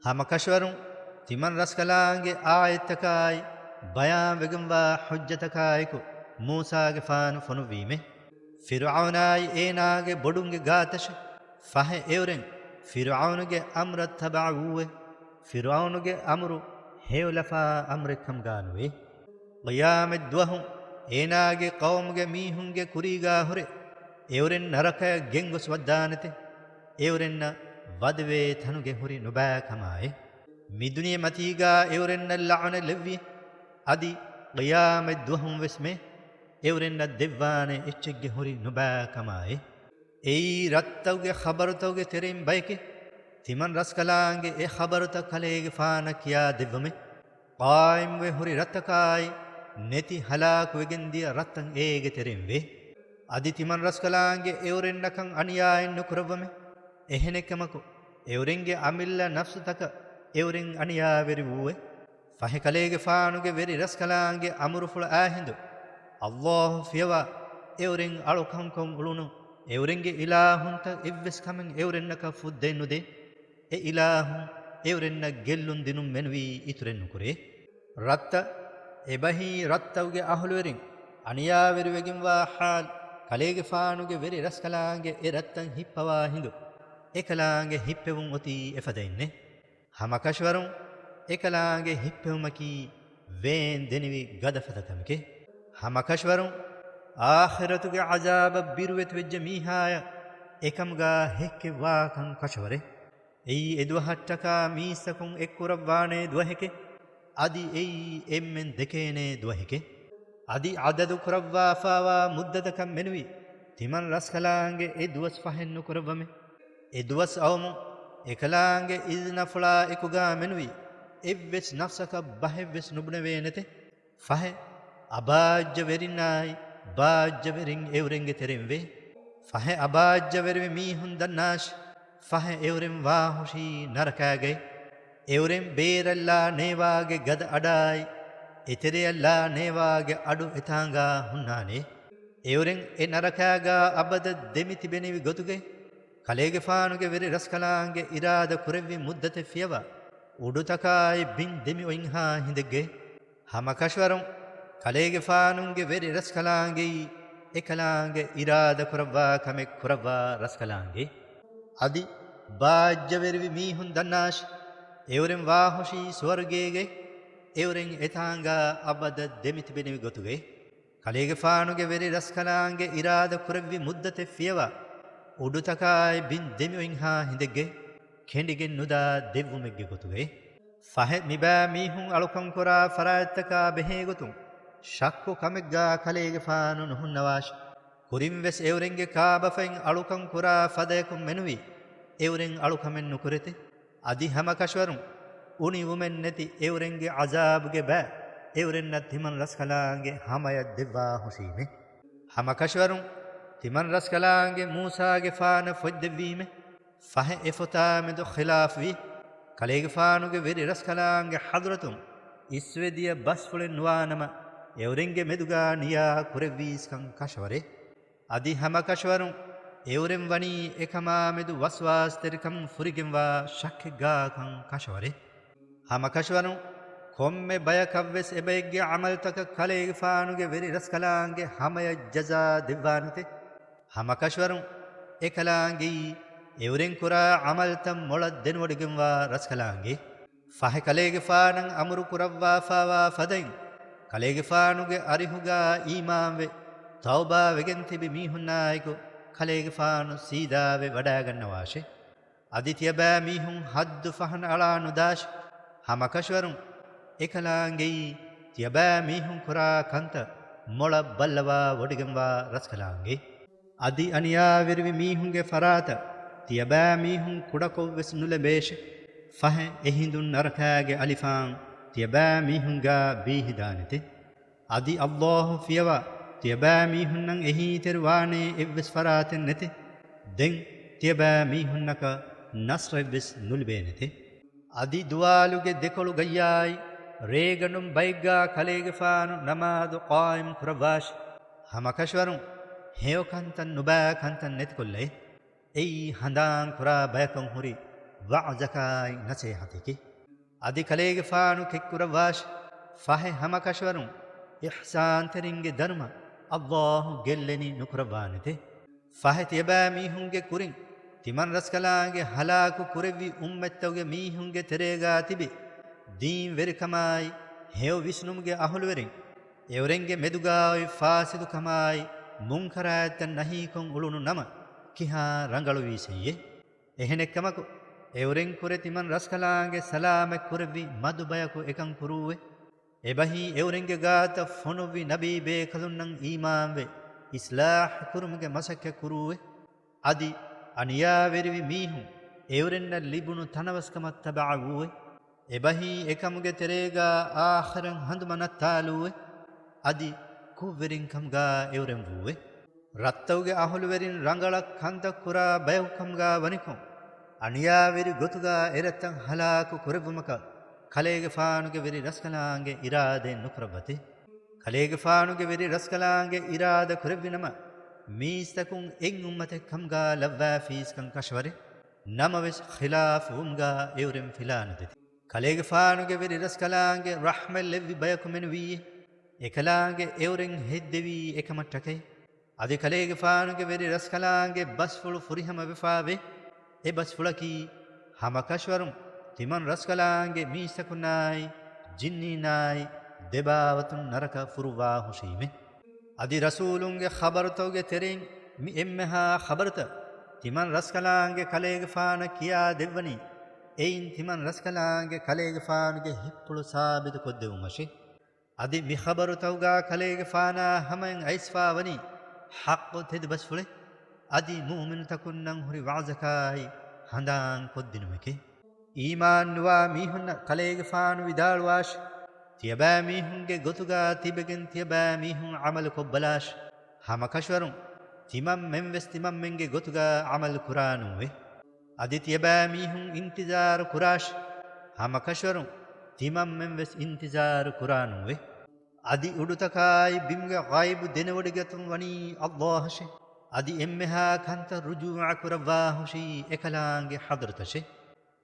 ހަމަކަށަވަރުން ތިމަން ރަސްކަލާނގެ އާޔަތްތަކާއި، ބަޔާންވެގެންވާ ޙުއްޖަތަކާއެކު މޫސާގެފާނު ފޮނުއްވީމެ. ފިރުޢައުނާއި އޭނާގެ ބޮޑުންގެ ގާތަށެ ފަހެ އެއުރެން ފިރުޢައުނުގެ އަމްރަށް ތަބަޢުވޫއެ. ފިރުޢައުނުގެ އަމުރު ހެޔޮލަފާ އަމްރެއްކަމުގާ ނުވޭ. ޤިޔާމަތް ދުވަހު އޭނާގެ ޤައުމުގެ މީހުންގެ ކުރީގާ ހުރެ އެއުރެން ނަރަކަޔަށް ގެންގޮސް ވައްދާނެތެ. އެއުރެންނަށް ވަދެވޭ ތަނުގެ ހުރި ނުބައި ކަމާއެ. މިދުނިޔެމަތީގާ އެއުރެންނަށް ލަޢުނަތް ލެއްވި. އަދި ޤިޔާމަތް ދުވަހުން ވެސް މެ އެއުރެންނަށް ދެއްވާނެ އެއްޗެއްގެ ހުރި ނުބައި ކަމާއެ. އެއީ ރަށްތަކުގެ ޚަބަރުތަކުގެ ތެރެއިން ބަޔެކޭ. ތިމަން ރަސްކަލާނގެ އެ ޚަބަރުތައް ކަލޭގެފާނަށް ކިޔާ ދެއްވަމެ. ޤާއިމްވެ ހުރި ރަށްތަކާއި، ނެތި ހަލާކުވެގެން ދިޔަ ރަށްތައް އޭގެ ތެރެއިން ވޭ. އަދި ތިމަން ރަސްކަލާނގެ އެއުރެންނަކަށް އަނިޔާއެއް ނުކުރައްވަމެ. އެހެނެއްކަމަކު، އެއުރެންގެ އަމިއްލަ ނަފްސުތަކަށް އެއުރެން އަނިޔާވެރި ވޫއެ. ފަހެ ކަލޭގެފާނުގެ ވެރި ރަސްކަލާނގެ އަމުރުފުޅަށާ ހިނދު، ﷲ ފިޔަވާ، އެއުރެން އަޅުކަންކޮށް އުޅުނު އެއުރެންގެ އިލާހުންތައް އެއްވެސް ކަމެއް އެއުރެންނަކަށް ފުއްދައެއް ނުދޭ. އެ އިލާހުން އެއުރެންނަށް ގެއްލުން ދިނުން މެނުވީ އިތުރެއް ނުކުރޭ. ރަށްތައް، އެބަހީ ރަށްތަކުގެ އަހުލުވެރިން އަނިޔާވެރިވެގެންވާ ޙާލު، ކަލޭގެފާނުގެ ވެރި ރަސްކަލާނގެ އެ ރަށްތައް ހިއްޕަވާ ހިނދު، އެކަލާނގެ ހިއްޕެވުން އޮތީ އެފަދައިންނޭ. ހަމަކަށަވަރުން އެކަލާނގެ ހިއްޕެވުމަކީ ވޭން ދެނިވި ގަދަފަދަ ކަމެކޭ. ހަމަކަށަވަރުން އާޚިރަތުގެ ޢަޒާބަށް ބިރުވެތިވެއްޖެ މީހާޔަށް އެކަމުގާ ހެއްކެއްވާކަން ކަށަވަރޭ. އެއީ އެދުވަހަށްޓަކާ މީސްތަކުން އެއްކުރައްވާނޭ ދުވަހެކޭ. އަދި އެއީ އެންމެން ދެކޭނޭ ދުވަހެކޭ. އަދި ޢަދަދު ކުރައްވާފާވާ މުއްދަތަކަށް މެނުވީ ތިމަން ރަސްކަލާނގެ އެ ދުވަސް ފަހެއް ނުކުރައްވަމެ. އެ ދުވަސް އައުމުން އެކަލާނގެ އިޒްނަފުޅާ އެކުގާ މެނުވީ އެއްވެސް ނަފްސަކަށް ބަހެއްވެސް ނުބުނެވޭނެތެ. ފަހެ އަބާއްޖަވެރިންނާއި ބާއްޖަވެރިން އެއުރެންގެ ތެރެއިން ވޭ. ފަހެ އަބާއްޖަވެރިވި މީހުން ދަންނާށި، ފަހެ އެއުރެން ވާހުށީ ނަރަކާގައި. އެއުރެން ބޭރަށްލާ ނޭވާގެ ގަދަ އަޑާއި، އެތެރެޔަށްލާ ނޭވާގެ އަޑު އެތާނގާ ހުންނާނެ. އެއުރެން އެ ނަރަކާގާ އަބަދަށް ދެމި ތިބެނިވި ގޮތުގައި، ކަލޭގެފާނުގެ ވެރި ރަސްކަލާނގެ އިރާދަ ކުރެއްވި މުއްދަތެއް ފިޔަވާ، އުޑުތަކާއި ބިން ދެމި އޮތްހާ ހިނދެއްގައި. ހަމަކަށަވަރުން ކަލޭގެފާނުގެ ވެރި ރަސްކަލާނގެއީ، އެކަލާނގެ އިރާދަ ކުރައްވާ ކަމެއް ކުރައްވާ ރަސްކަލާނގެ. އަދި ބާއްޖަވެރިވި މީހުން ދަންނާށި، އެއުރެން ވާހުށީ ސުވަރުގޭގައި، އެއުރެން އެތާނގާ އަބަދަށް ދެމިތިބެނިވި ގޮތުގައި. ކަލޭގެފާނުގެ ވެރި ރަސްކަލާނގެ އިރާދަ ކުރެއްވި މުއްދަތެއް ފިޔަވާ، އުޑުތަކާއި ބިން ދެމިއޮތްހާ ހިނދެއްގައި، ކެނޑިގެން ނުދާ ދެއްވުމެއްގެ ގޮތުގައި. ފަހެ މިބައިމީހުން އަޅުކަންކުރާ ފަރާތްތަކާ ބެހޭގޮތުން ޝައްކު ކަމެއްގާ ކަލޭގެފާނު ނުހުންނަވާށި. ކުރިންވެސް އެއުރެންގެ ކާބަފައިން އަޅުކަންކުރާ ފަދަޔަކުން މެނުވީ، އެއުރެން އަޅުކަމެއް ނުކުރެތެ. އަދި ހަމަކަށަވަރުން އުނިވުމެއް ނެތި އެއުރެންގެ ޢަޒާބުގެ ބައި އެއުރެންނަށް ތިމަން ރަސްކަލާނގެ ހަމަޔަށް ދެއްވާ ހުށީމެ. ހަމަކަށަވަރުން ތިމަން ރަސްކަލާނގެ މޫސާގެފާނަށް ފޮތްދެއްވީމެ. ފަހެ އެފޮތާ މެދު ޚިލާފްވި، ކަލޭގެފާނުގެ ވެރި ރަސްކަލާނގެ ޙަޟްރަތުން އިސްވެދިޔަ ބަސްފުޅެއް ނުވާނަމަ، އެއުރެންގެ މެދުގާ ނިޔާ ކުރެއްވީސްކަން ކަށަވަރޭ. އަދި ހަމަކަށަވަރުން އެއުރެން ވަނީ އެކަމާމެދު ވަސްވާސްތެރިކަން ފުރިގެންވާ ޝައްކެއްގާކަން ކަށަވަރޭ. ހަމަކަށަވަރުން ކޮންމެ ބަޔަކަށްވެސް އެބައެއްގެ ޢަމަލުތަކަށް ކަލޭގެފާނުގެ ވެރި ރަސްކަލާނގެ ހަމަޔަށް ޖަޒާ ދެއްވާނެތެ. ހަމަކަށަވަރުން އެކަލާނގެއީ އެއުރެން ކުރާ ޢަމަލުތައް މޮޅަށް ދެނެވޮޑިގެންވާ ރަސްކަލާނގެ. ފަހެ ކަލޭގެފާނަށް އަމުރު ކުރައްވާފާވާ ފަދައިން، ކަލޭގެފާނުގެ އަރިހުގާ އީމާންވެ، ތައުބާވެގެން ތިބި މީހުންނާއެކު ކަލޭގެފާނު ސީދާވެ ވަޑާގަންނަވާށެ. އަދި ތިޔަބައިމީހުން ޙައްދު ފަހަނަ އަޅާ ނުދާށި. ހަމަކަށަވަރުން އެކަލާނގެއީ ތިޔަބައިމީހުން ކުރާ ކަންތައް މޮޅަށް ބައްލަވާ ވޮޑިގެންވާ ރަސްކަލާނގެ. އަދި އަނިޔާވެރިވި މީހުންގެ ފަރާތަށް ތިޔަބައިމީހުން ކުޑަކޮށްވެސް ނުލެބޭށެ. ފަހެ އެހިނދުން ނަރަކާގެ އަލިފާން ތިޔަބައިމީހުންގާ ބީހިދާނެތެ. އަދި ﷲ ފިޔަވާ ތިޔަބައިމީހުންނަށް އެހީތެރި ވާނޭ އެއްވެސް ފަރާތެއް ނެތެ. ދެން ތިޔަބައިމީހުންނަކަށް ނަޞްރެއްވެސް ނުލިބޭނެތެ. އަދި ދުވާލުގެ ދެކޮޅު ގައްޔާއި، ރޭގަނޑުން ބައެއްގާ ކަލޭގެފާނު ނަމާދު ޤާއިމް ކުރައްވާށި. ހަމަކަށަވަރުން ހެޔޮ ކަންތައް ނުބައި ކަންތައް ނެތިކޮށްލައި. އެއީ ހަނދާން ކުރާ ބަޔަކަށް ހުރި ވަޢުޒަކާއި ނަސޭހަތެކޭ. އަދި ކަލޭގެފާނު ކެތްކުރައްވާށި. ފަހެ ހަމަކަށަވަރުން އިޙްސާންތެރިންގެ ދަރުމަ ﷲ ގެއްލެނި ނުކުރައްވާނެތެ. ފަހެ ތިޔަބައިމީހުންގެ ކުރިން ތިމަން ރަސްކަލާނގެ ހަލާކު ކުރެއްވި އުއްމަތްތަކުގެ މީހުންގެ ތެރޭގާ ތިބި ދީންވެރިކަމާއި، ހެޔޮ ވިސްނުމުގެ އަހުލުވެރިން އެއުރެންގެ މެދުގާ އޮތް ފާސިދުކަމާއި، މުންކަރާތްތައް ނަހީކޮށް އުޅުނު ނަމަ، ކިހާ ރަނގަޅުވީސެއްޔޭ؟ އެހެނެއްކަމަކު، އެއުރެން ކުރެ ތިމަން ރަސްކަލާނގެ ސަލާމަތް ކުރެއްވި މަދު ބަޔަކު އެކަން ކުރޫއެ. އެބަހީ އެއުރެންގެ ގާތަށް ފޮނުއްވި ނަބީ ބޭކަލުންނަށް އީމާންވެ، އިޞްލާޙް ކުރުމުގެ މަސައްކަތް ކުރޫއެ. އަދި އަނިޔާވެރިވި މީހުން އެއުރެންނަށް ލިބުނު ތަނަވަސްކަމަށް ތަބަޢަށް ވޫއެ. އެބަހީ އެކަމުގެ ތެރޭގާ އާޚިރަތް ހަނދުމަ ނައްތާލޫއެ. އަދި ކުށްވެރިންކަމުގާ އެއުރެން ވޫއެ. ރައްތައުގެ އަހުލުވެރިން ރަނގަޅަށް ކަންތައް ކުރާ ބަޔަކުކަމުގާ ވަނިކޮށް، އަނިޔާވެރި ގޮތުގާ އެރަށްތައް ހަލާކު ކުރެއްވުމަކަށް ކަލޭގެފާނުގެ ވެރި ރަސްކަލާނގެ އިރާދައެއް ނުކުރައްވަތި. ކަލޭގެފާނުގެ ވެރި ރަސްކަލާނގެ އިރާދަ ކުރެއްވި ނަމަ، މީސްތަކުން އެއް އުއްމަތެއް ކަމުގާ ލައްވާފީސްކަން ކަށަވަރެއް. ނަމަވެސް ޚިލާފުވުމުގާ އެއުރެން ފިލާނުދެތި. ކަލޭގެފާނުގެ ވެރި ރަސްކަލާނގެ ރަޙްމަތް ލެއްވި ބަޔަކު މެނުވީ، އެކަލާނގެ އެއުރެން ހެއްދެވީ އެކަމަށްޓަކައި. އަދި ކަލޭގެފާނުގެ ވެރި ރަސްކަލާނގެ ބަސްފުޅު ފުރިހަމަވެފާވެ، އެ ބަސްފުޅަކީ، ހަމަކަށަވަރުން ތިމަން ރަސްކަލާނގެ މީސްތަކުންނާއި، ޖިންނީންނާއި، ދެބާވަތުން ނަރަކަ ފުރުއްވާ ހުށީމެ. އަދި ރަސޫލުންގެ ޚަބަރުތަކުގެ ތެރެއިން މި އެންމެހާ ޚަބަރުތައް ތިމަން ރަސްކަލާނގެ ކަލޭގެފާނަށް ކިޔާ ދެއްވަނީ، އެއިން ތިމަން ރަސްކަލާނގެ ކަލޭގެފާނުގެ ހިތްޕުޅު ސާބިތު ކޮށްދެއްވުމަށެ. އަދި މި ޚަބަރުތަކުގާ ކަލޭގެފާނާ ހަމައިން އައިސްފާވަނީ ޙައްޤު ތެދު ބަސްފުޅެއް. އަދި މުއުމިނުތަކުންނަށް ހުރި ވަޢުޒަކާއި ހަނދާން ކޮށްދިނުމެކޭ. އީމާން ނުވާ މީހުންނަށް ކަލޭގެފާނު ވިދާޅުވާށި، ތިޔަބައިމީހުންގެ ގޮތުގާ ތިބެގެން ތިޔަބައިމީހުން ޢަމަލު ކޮށްބަލާށި. ހަމަކަށަވަރުން ތިމަންމެންވެސް ތިމަންމެންގެ ގޮތުގާ ޢަމަލު ކުރާނޫވެ. އަދި ތިޔަބައިމީހުން އިންތިޒާރު ކުރާށި. ހަމަކަށަވަރުން ތިމަންމެންވެސް އިންތިޒާރު ކުރާނޫވެ. އަދި އުޑުތަކާއި ބިމުގެ ޣައިބު ދެނެވޮޑިގަތުން ވަނީ ﷲ އަށެ. އަދި އެންމެހާ ކަންތައް ރުޖޫޢަ ކުރައްވާ ހުށީ އެކަލާނގެ ޙަޟްރަތަށެ.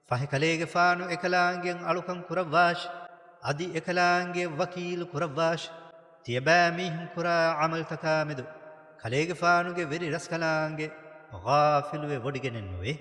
ފަހެ ކަލޭގެފާނު އެކަލާނގެއަށް އަޅުކަން ކުރައްވާށި، އަދި އެކަލާނގެއަށް ވަކީލު ކުރައްވާށި. ތިޔަބައިމީހުން ކުރާ ޢަމަލުތަކާމެދު ކަލޭގެފާނުގެ ވެރި ރަސްކަލާނގެ ޣާފިލުވެ ވޮޑިގެނެއްނުވޭ.